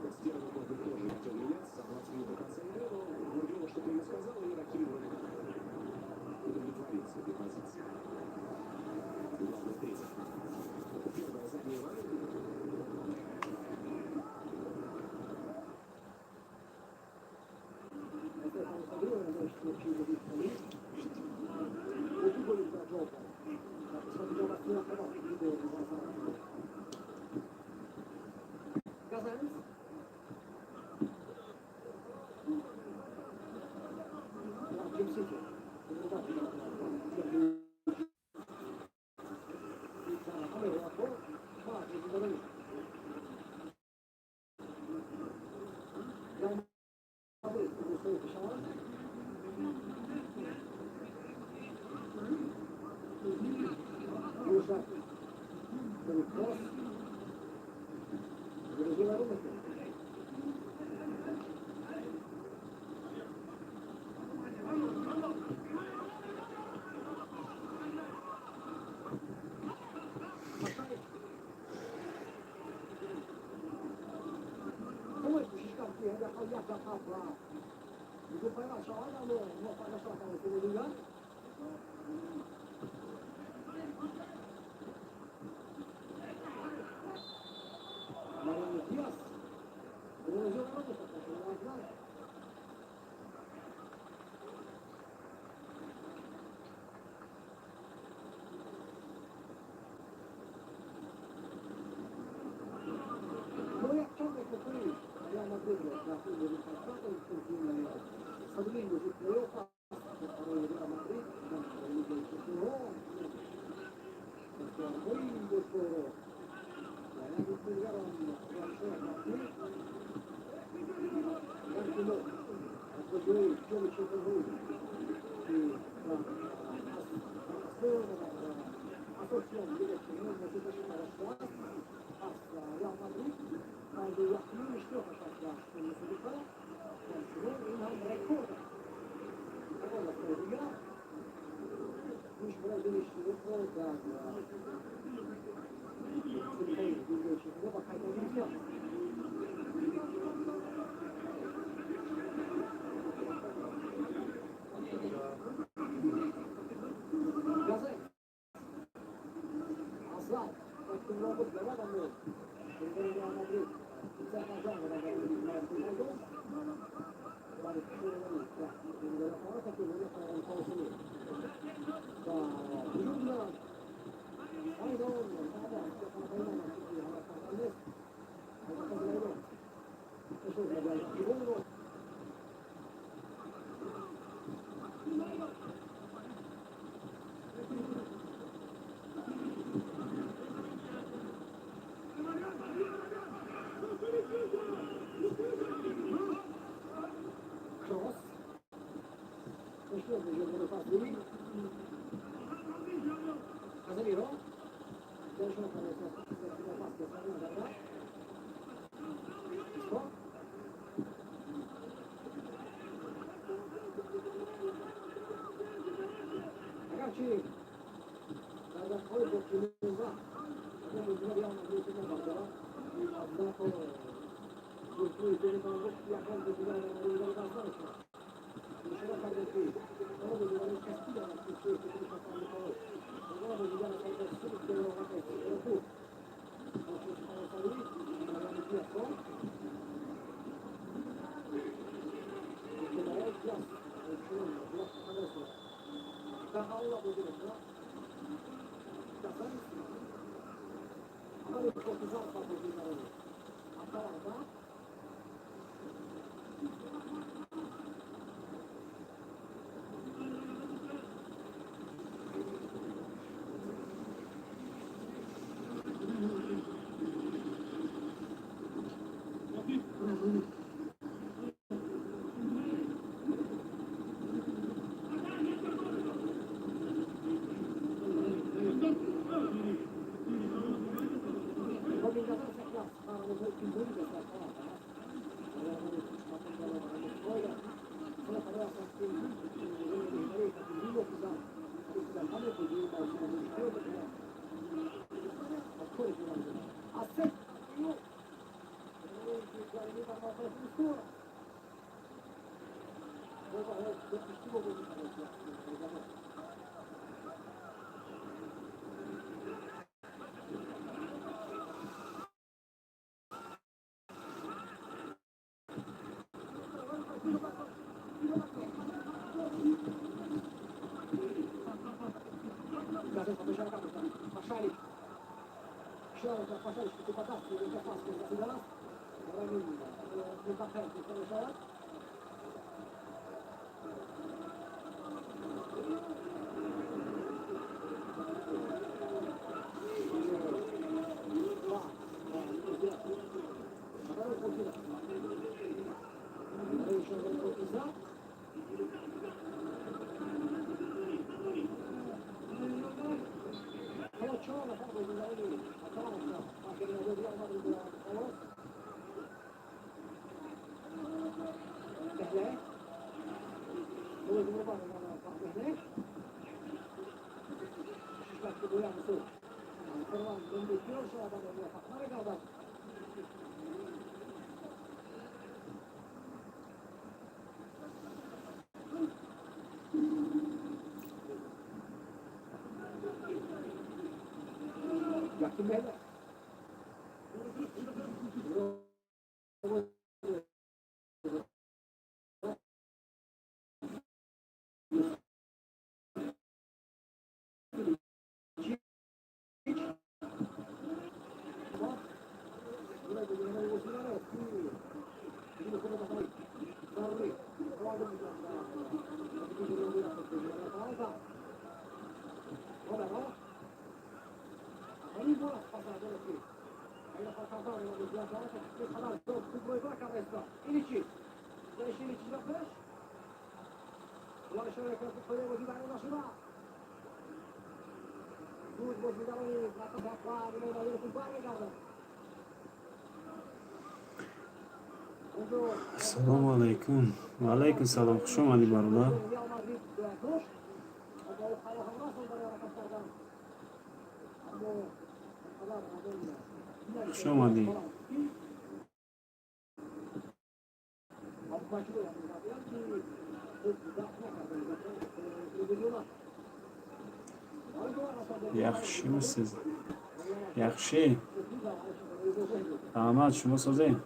Вот Стерлинг, может быть, тоже хотел меняться за 20 минут до конца игры, но Гвардиола что-то ему сказал, и Рахими вроде как удовлетворился этой позицией. Главное, третье. Первая задняя ворота. Ассалому алайкум. Ва алайкум салом. Хуш омадӣ, бародар. Хуш омадӣ. Яхшимисиз? Яхши. Раҳмат, шумо созед?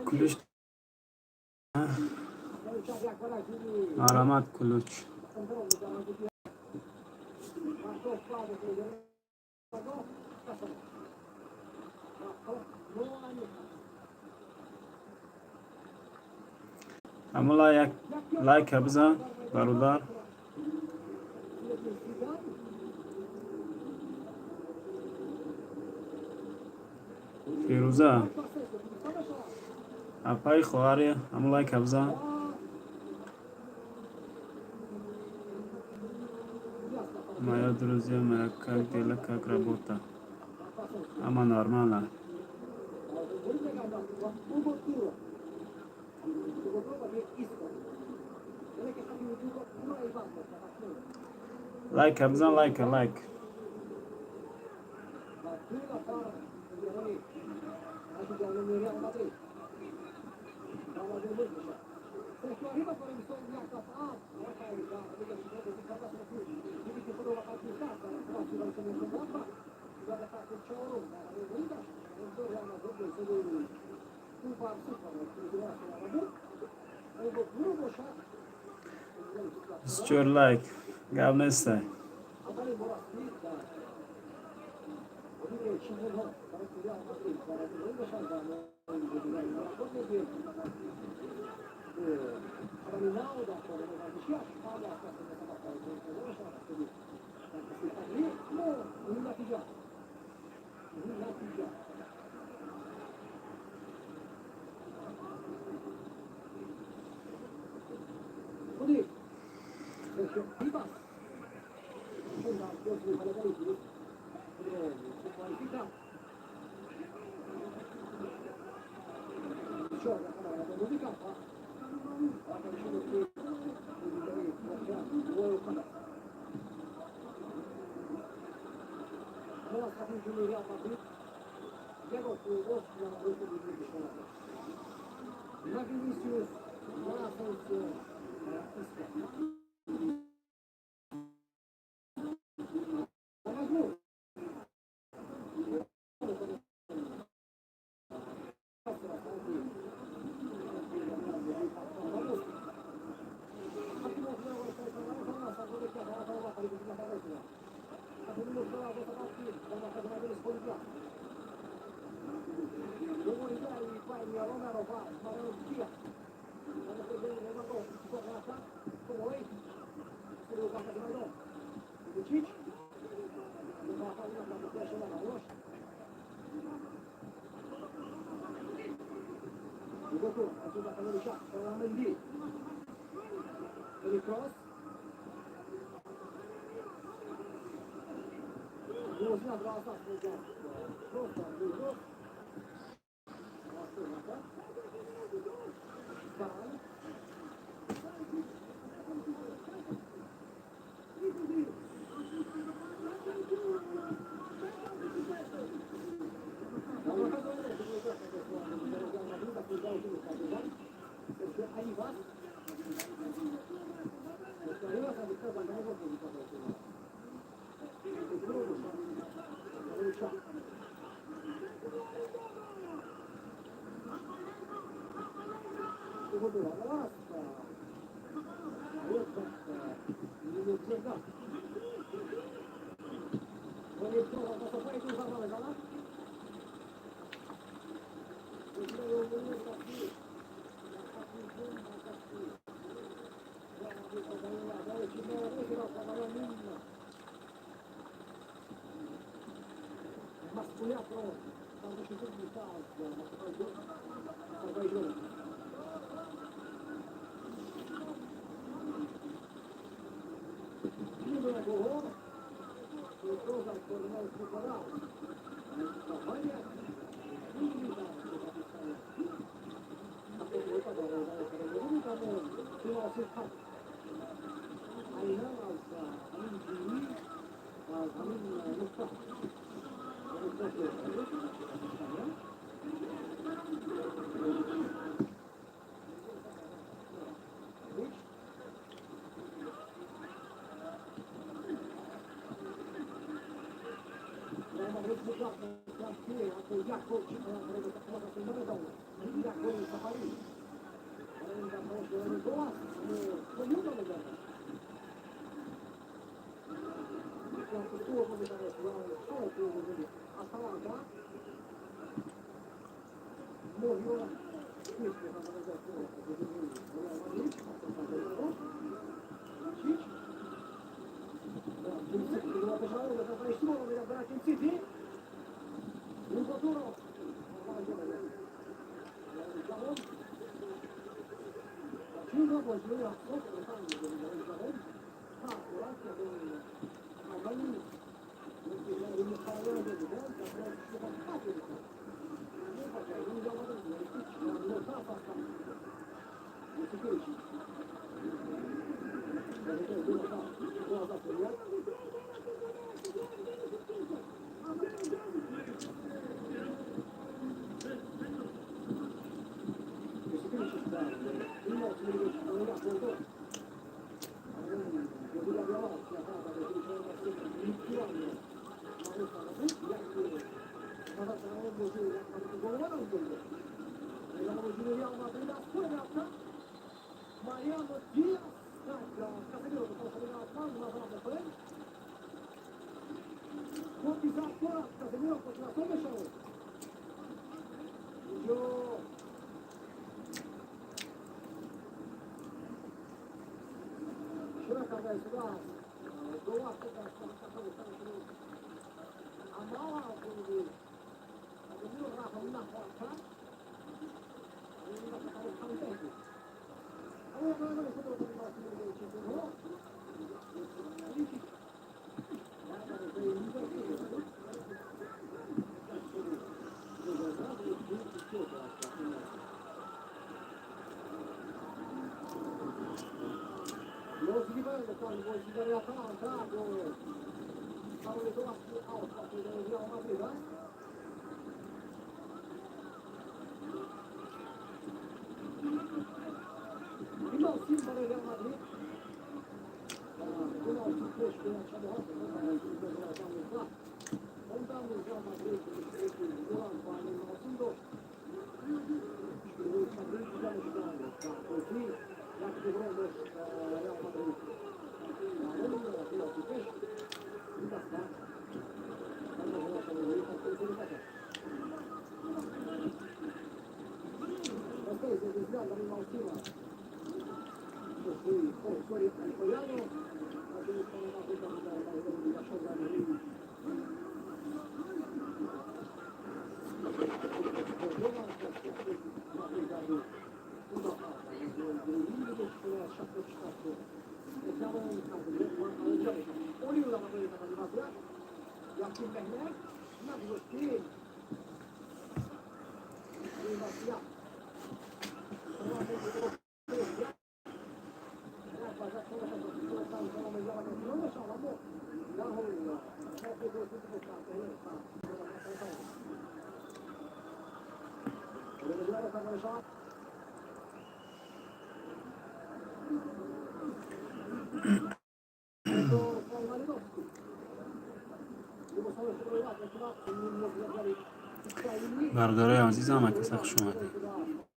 Кулуч. Марҳамат, кулуч. Ҳамола як лайка бизан, бародар. Фирӯза, апаи хоҳари, ҳамон лайка бизан. Моя друзья моя, как дела, как работа? Ҳама нормально. Лайка бизан, лайка, лайк. 24 лайк. Гап нестай. Бародарои азизам, акаса, хуш омадед.